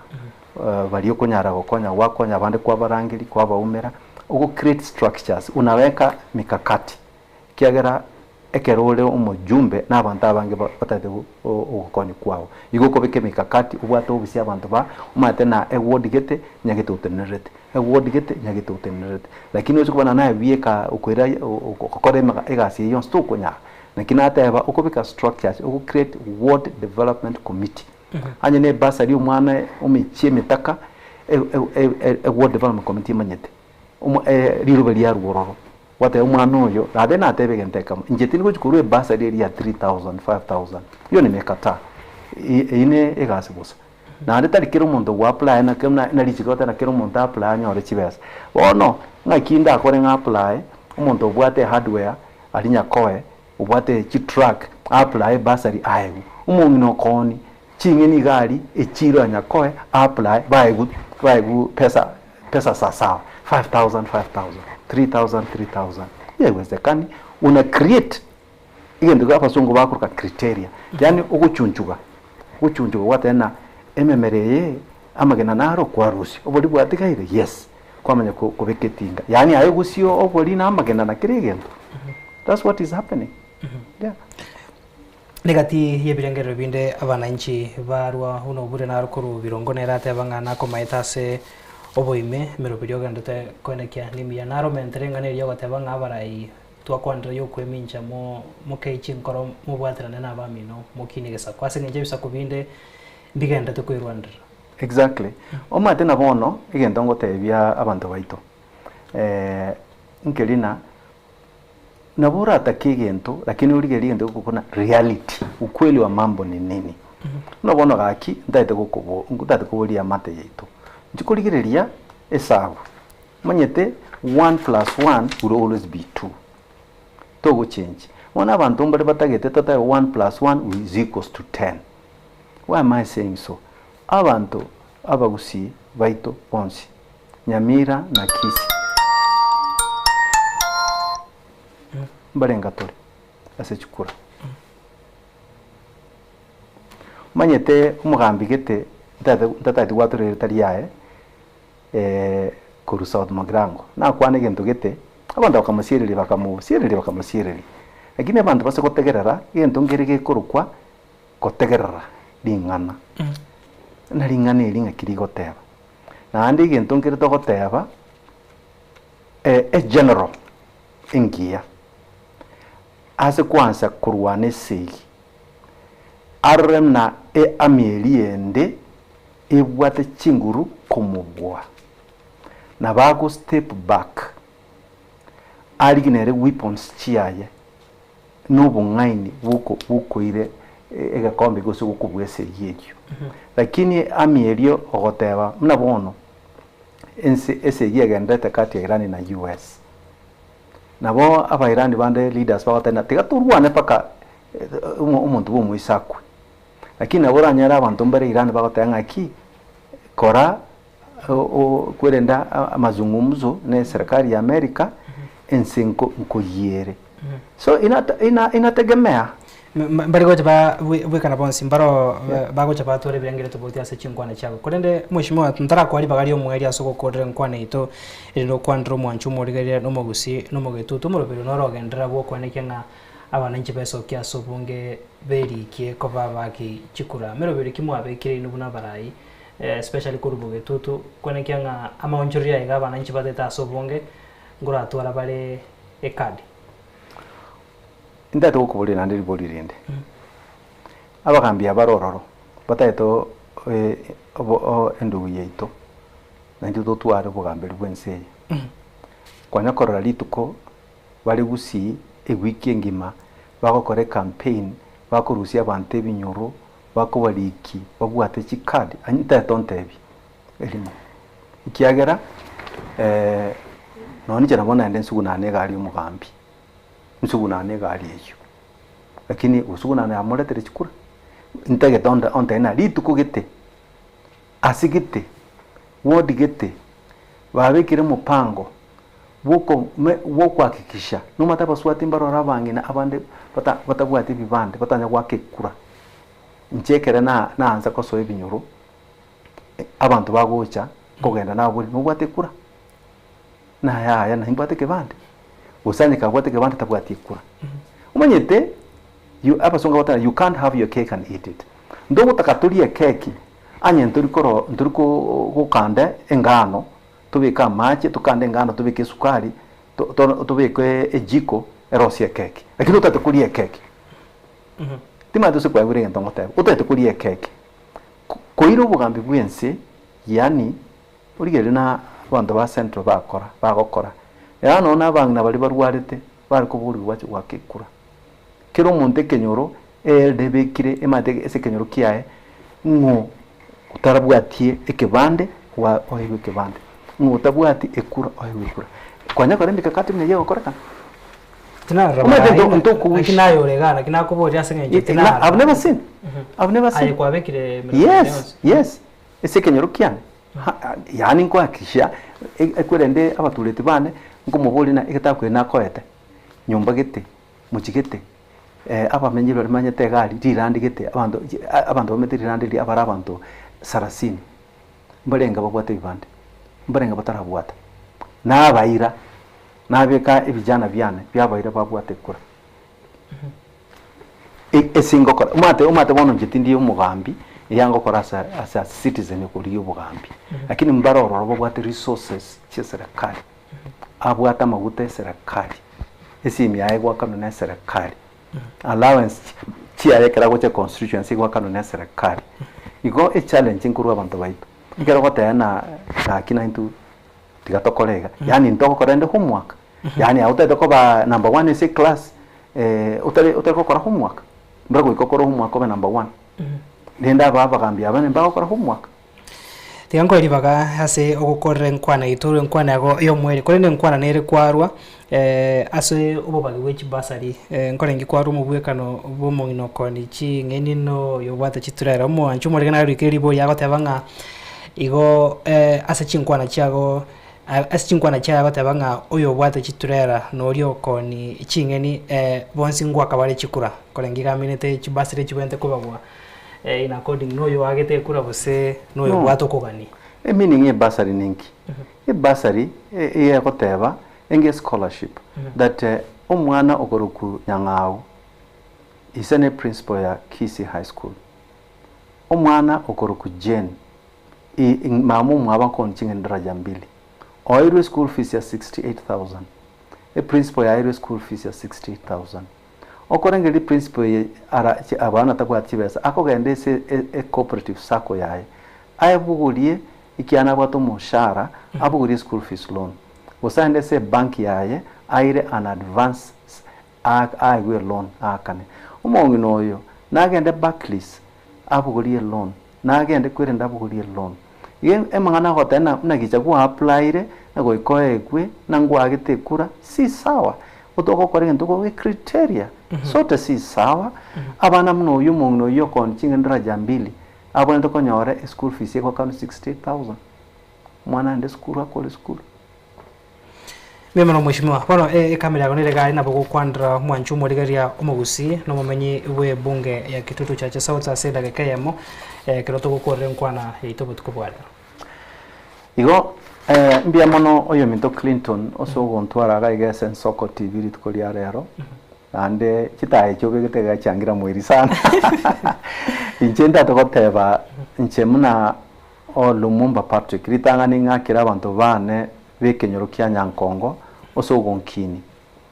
baria okonyara gokonya gwakonya abande kwabarangeria kwabaumera, ogo create structures, unaweka mikakati. Ekiagera ekero ore omojumbe na abanto abange batagete ogokonya kwao. Igo okobeka emikakati obwate obisia abanto ba omanyete na eward gete nyagete otenenerete, eward gete nyagete otenenerete. Lakini oche kobana naye bieka okoira gokora egasi eye yonsi tokonyara. Naki nateba okobeka structures, ogo create ward development committee. Onye ne ebursary omwana omechie emetaka, E ward development committee emanyete, omo riroba riarwa ororo, gwateba omwana oyo, rathe natebe egento ekemo, inche tindi gochi korwa ebursary eria ya 3000, 5000, hiyo nimekataa, eyio ne egasi bosa. Naende tari kera omonto ogo apply naki buna na richiko goteba kera omonto a apply anyore chibesa. Bono, ng'aki ndakore ng'a apply, omonto obwate ehardware aria nyakoe, obwate chitruck a apply ebursary aegwe. Omong'ina okooni ching'eni iga aria echiro ya nyakoe a apply baegwe baegwe pesa pesa sawasawa, 5000 5000, 3000 3000, haiwezekani, una create Egento ekio abasongo bakoroka criteria, yaani ogochunchuga, ogochunchuga gwateba ng'a ememera eye amagena naro kwarusia, obori bwatigaire yes, kwamanya ko kobeka etinga, yaani aye ogusie obori na amagena na kera egento, that's what is happening, yeah. Negati y'ebirengerero binde abananchi barwa buna obure naro korwa birongo nere ateba ng'a nakomaete ase oboime emeroberi ogenderete koenekia nemiya. Naro omentere eng'ana eria ogoteba ng'a abarai Twakwanire y'okwemincha mo mokei chinkoro mobwaterane nabamino mokine egesaku, ase engencho ebisaku binde mbigenderete kwerwanerera. Exactly. Omanyete na bono egento ngotebia abanto baito, nkeri na nabo oratake egento lakini origererie egento gekokuna reality, ukweli wa mambo ni nini. Buna bono gaki ntagete gokobo ntagete koboria eamate yaito, inche korigereria esabu. Omanyete one plus one will always be two. Togochenji. Bono abanto mbare batagete totabe one plus one is equals to ten. Why am I saying so? Abanto abagusii baito bonsi, Nyamira na Kisii, mbarenga tore ase chikura. Omanyete omogambi gete ntatagete gwatora erieta riaye, korwa South Mugirango, nakwana egento gete, abanto bakamosiereria bakamosiereria bakamosiereria. Lakini abanto base gotegerera, egento nkere gekorokwa gotegerera ring'ana, na ring'ana eri ng'aki rigoteba. Naende egento nkere togoteba, egeneral engiya, ase kwansa korwana esegi, arore muna earmy eria ende ebwate chinguru komobua, na bago step back arigie nere weapons chiaye na obong'aini bwoko bwokoire egekombe gose gokobua esegi eyio. Lakini army eria ogoteba buna bono ense esegi egenderete kati ya Iran na US, nabo aba Iran bande leaders bagoteba ng'a tiga torwane mpaka omonto bwa omoiso akwe. Lakini nabo oranyore abanto mbare Iran bagoteba ng'aki, kora kwerende amazungumzo ne eserikari ya America, ense nko nkoyiere. So inategemea. Mbare gocha ba bwekana bonsi mbaro bagocha batwara ebirengererio tobauti ase chinkwana chiabo. Korende mweshimiwa ntarakoa ribaga ri'omoerio ase ogokorera enkwana yaito erinde okwanere omwancho omorigereria na omogusii na omogetutu omoroberi noro ogenderera bw'okoenekia ng'a Abananchi besokia ase obonge berikie koba abaaki chikura. Meroberi ki mwabekire inwe buna abarai, especially korwa bogetutu, kwenekia ng'a amaonchoreria aiga abananchi batete ase obonge nkoratwara bare ecard? Intagete gokoboria naende ribori rinde. Abagambi aba bare ororo, batagete endugu yaito, naintwe totware obogamberi bwa ense eye. Konya korora rituko bare gusii ewiki engima bagokora ecampaign bakorusia abanto ebinyoro bakobariki babwate chicard aye ntagete ontebi erimo ekiagera nonye inche nabo naende nsugunane egari ya omogambi nsugunane egari eywo lakini gosugunana yamoretere chikura ntagete ontebi ng'a rituko gete ase gete ward gete babekire omopango bw'okohakikisha nomanyete abaswati mbarore abang'ina abande batabwati ebibande batanya goaka ekura. Inche ekere naansa kosoa ebinyoro, abanto bagocha nkogenda naboria nobwate ekura? Naye yaya naimbwate ekebande, gose onye kabwate ekebande tabwati ekura. Omanyete you abasongo bagoteba you can't have your cake and eat it. Ntogotaka torie ekeki onye ntori koro ntori gokanda engano Tobeke amache, tokande engano, tobeke esukari, tobeke ejiko erosie ekeki. Lakini otagete koria ekeki, timanyeti gose kwaigure egento ngoteba, otagete koria ekeki, koira obogambi bwa ense, yaani. Origereria na abanto ba Central bakora, bagokora. Yaani nonya na abang'ina baria barwarete, bare koborigwa bache goaka ekura. Kera omonto ekenyoro, eelde ebekire emate ase ekenyoro kiaye, ng'o otarabwatie ekebande oa oegwe ekebande, ng'o otabwati ekura oegwe ekura. Kwanya kora emikakati buna eyio egokorekana. Tinarora Omanyete barayi, nto ntokowish. naki naye ore igaa, naki nakoboria ase eng'encho Na, tinarora. I've never seen, I've never Aye seen. kwabekire emeremo ende Yes, yonsi. yes, ase ekenyoro kiane. Ha- yaani nkohakikisha ekwerende abatureti bane, nkomoboria ng'a egetabu keria nakoete, nyomba gete, mochie gete, abamenyi baria bamenyete iga aria, rirandi gete, abanto abanto bamenyete rirandi riria abare abanto sarasini, mbarenge babwate ebibande, mbarenge batarabwata. Nabaira, nabeka ebijana biane, biabaira babwate ekura. Ase ngokora, omanyete omanyete bono inche tindi omogambi, eya ngokora ase ase as citizen okorigia obogambi, lakini mbare ororo babwate resources chia eserekari, abwate amaguta ya eserekari, esimi yaye egoakanwa na eserekari, allowance chiaye ekero agocha econstituency egoakanwa na eserekari. Igo echallenge nkorwa abanto baito, ekero ogoteba ng'a gaki naintwe tiga tokore iga, yaani ntogokora rende homework, yaani aye otagete koba number one ase eclass otari otari gokora homework, mbora goika okore homework obe number one, rende aba abagambi aba mbagokora homework. Tiga nkoe ribaga ase ogokorera enkwana yaito ore enkwana yago y'omweri, korende enkwana nere kwarwa ase obobagi bwe chibasari nkorenge kwarwa omobwekano bwa omong'ina okoni ching'eni na oyo obwate chiturera. Omwanchi omorege narikire ribori agoteba ng'a igo ase chinkwana chiago ase chinkwana chiaye agoteba ng'a oyo obwate chiturera na oria okoni ching'eni bonsi ngoaka bare chikura, nkorenge iga aminete chibasari chibwenerete kobagwa in according na oyo oagete ekura gose na oyo No. obwate okogania. Emeaning ya ebasari ninki? Ebasari iga egoteba enge escholarship that omwana okorokwa Nyang'au ise ne principal ya Kisii High School, omwana okorokwa Jane mama omwabo akoni ching'eni daraja mbili, oeirwe eschool fees ya 68,000, eprincipal yaeirwe eschool fees ya 68,000. Okorengereria principal eye ara abana tabwati chibesa akogenda ase ecooperative sacco yaye aebogorie ekiagera nabwate omoshahara abogorie school fees loan gose aende ase ebank yaye aire an advance aegwe eloan aakane. Omong'ina oyo nagende Barclays abogorie eloan, nagende kwerende abogorie eloan. Iga amang'ana agoteba ng'a buna gicha gwa applyire na goika oegwe na ngwagete ekura si sawa. Otogokora egento okoba ecriteria sote si sawa. Abana buna oyio omong'ina oyio okoonia ching'eni daraja mbili abwenerete konyora eschool fees egoakanwa 68,000 omwana aende esukuru akore esukuru. Mbuya mono mweshimiwa. Bono ekamera yago nere gari nabo gokwanera omwanchi omorigereria omogusii na omomenyi bw'ebunge ya Kitutu Chache South ase edageka eyemo ekero togokorera enkwana yaito obotuko bwa rero. Igo mbuya mono oyominto Clinton ase ogontwara iga iga ase Ensoko TV rituko ria rero, naende chitaya echi obegete iga chiangira mweri sana. Inche ntagete goteba inche buna o Lumumba Patrick, ritang'ani ng'akere abanto bane b'ekenyoro kia Nyankongo ase ogonkini,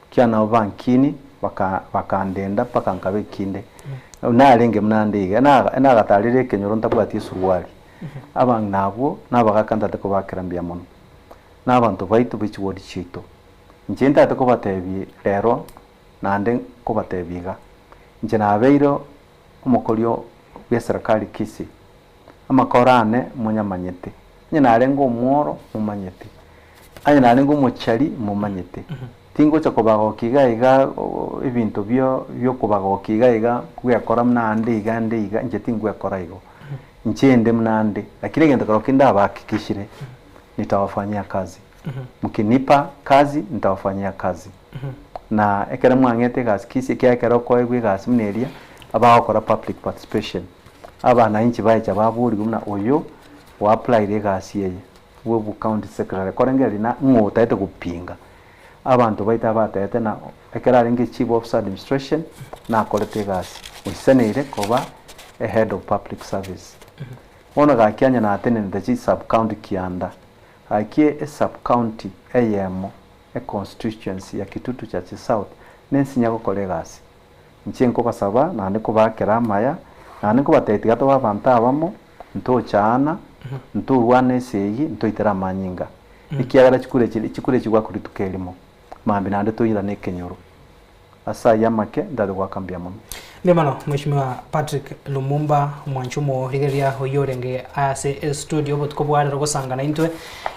kia nabo bankini baka bakandenda mpaka nkaba ekinde. Narenge buna nde iga, nagatarire ekenyoro ntabwati esuruari. Abang'ina abwo na abagaka ntate kobakera mbuya mono, na abanto baito be chiwodi chiaito. Inche ntagete kobatebia rero naende nkobatebia iga, inche nabeire omokori bw'eserekari Kisii, amakoro ane monyamanyete, onye narenge omworo momanyete, onye narenge omochari momanyete. Tingocha kobagokia iga iga ebinto bio biokobagokia iga iga gwekora buna ande iga ande iga, inche tingwekora igo. Inche inde buna ande, lakini egento kero kende ndabahakikishire, nitawafanyia kazi. Mkinipa kazi, nitawafanyia kazi. Na ekero mwang'ete egasi Kisii, ekiagera ekero okoegwa egasi buna eria, abagokora public participation, abananchi baecha baborigwe buna oyo oapplyire egasi eye, bwa obo county secretary, korengereria na ng'o otagete gopinga. Abanto baito abatebete na ekero arenge chief officer administration, nakorete egasi, oisaneire koba e head of public service. Bono gaki onye natenenete chi sub county kianda, gaki e sub county eyemo, e constituency ya Kitutu Chache South, nensinya gokora egasi. Inche nkobasaba naende kobaakera amaya, naende nkobatebia tiga tobe abanto abamo, ntochaana. Ntorwane esegi, ntoitere amanyinga. Ekiagera chikura echi chikura echi goakwa rituko erimo, mambia naende toirane ekenyoro. Ase ayio amake, ntagete goaka mbuya mono. Mbuya mono Mheshimiwa Patrick Lumumba, omwanchi omorigereria oyio orenge ase estudio obotuko bwa rero gosanga naintwe,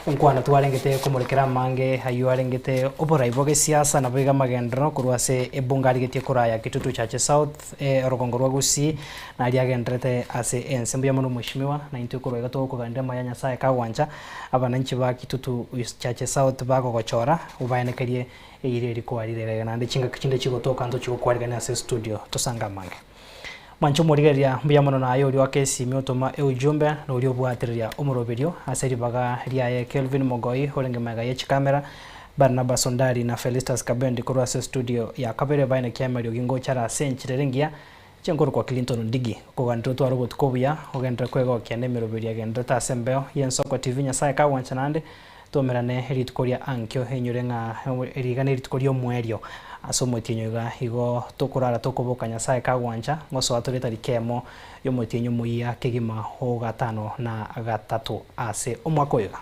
enkwana twarengete komorekera amange ayio arengete oborai bwa gesiasa naboigo amagenderero korwa ase ebunge arigetie koraya Kitutu Chache South orogongo rwa Gusii naria agendererete ase ense. Mbuya mono Mheshimiwa, naintwe korwa iga togokoganera amaya Nyasaye kagwancha, abananchi ba Kitutu Chache South bagogochora obaenekerie Eira eri kwarire iga iga naende chingaki chinde chigotoka ntochi gokwarigania ase estudio tosange amange. Mwanche omorigereria mbuya mono naye oria oaka esimi otoma eujumbe na oria obwatereria omoroberio ase ribaga riaye Kelvin Mogoi orenge magega ye chikamera, Barnabas Ondari na Felistus Kabendi korwa ase estudio ya kabere baine kiamariogi ngochara ase enchera ere engiya chinkorokwa Clinton Ondigi okoganera otware obotuko obuya ogenderere kwegokia na emeroberio egendererete ase embeo y'Ensoko TV Nyasaye kagwancha naende Tomerane rituko ria ankio, inyore ng'a riga nerituko ri'omoerio ase omotienyi oiga. Igo tokorara tokoboka Nyasae kagwancha, ngosoa tore etariki emo y'omotienyi omoyia kegima o gatano na gatato ase omwaka oyoiga.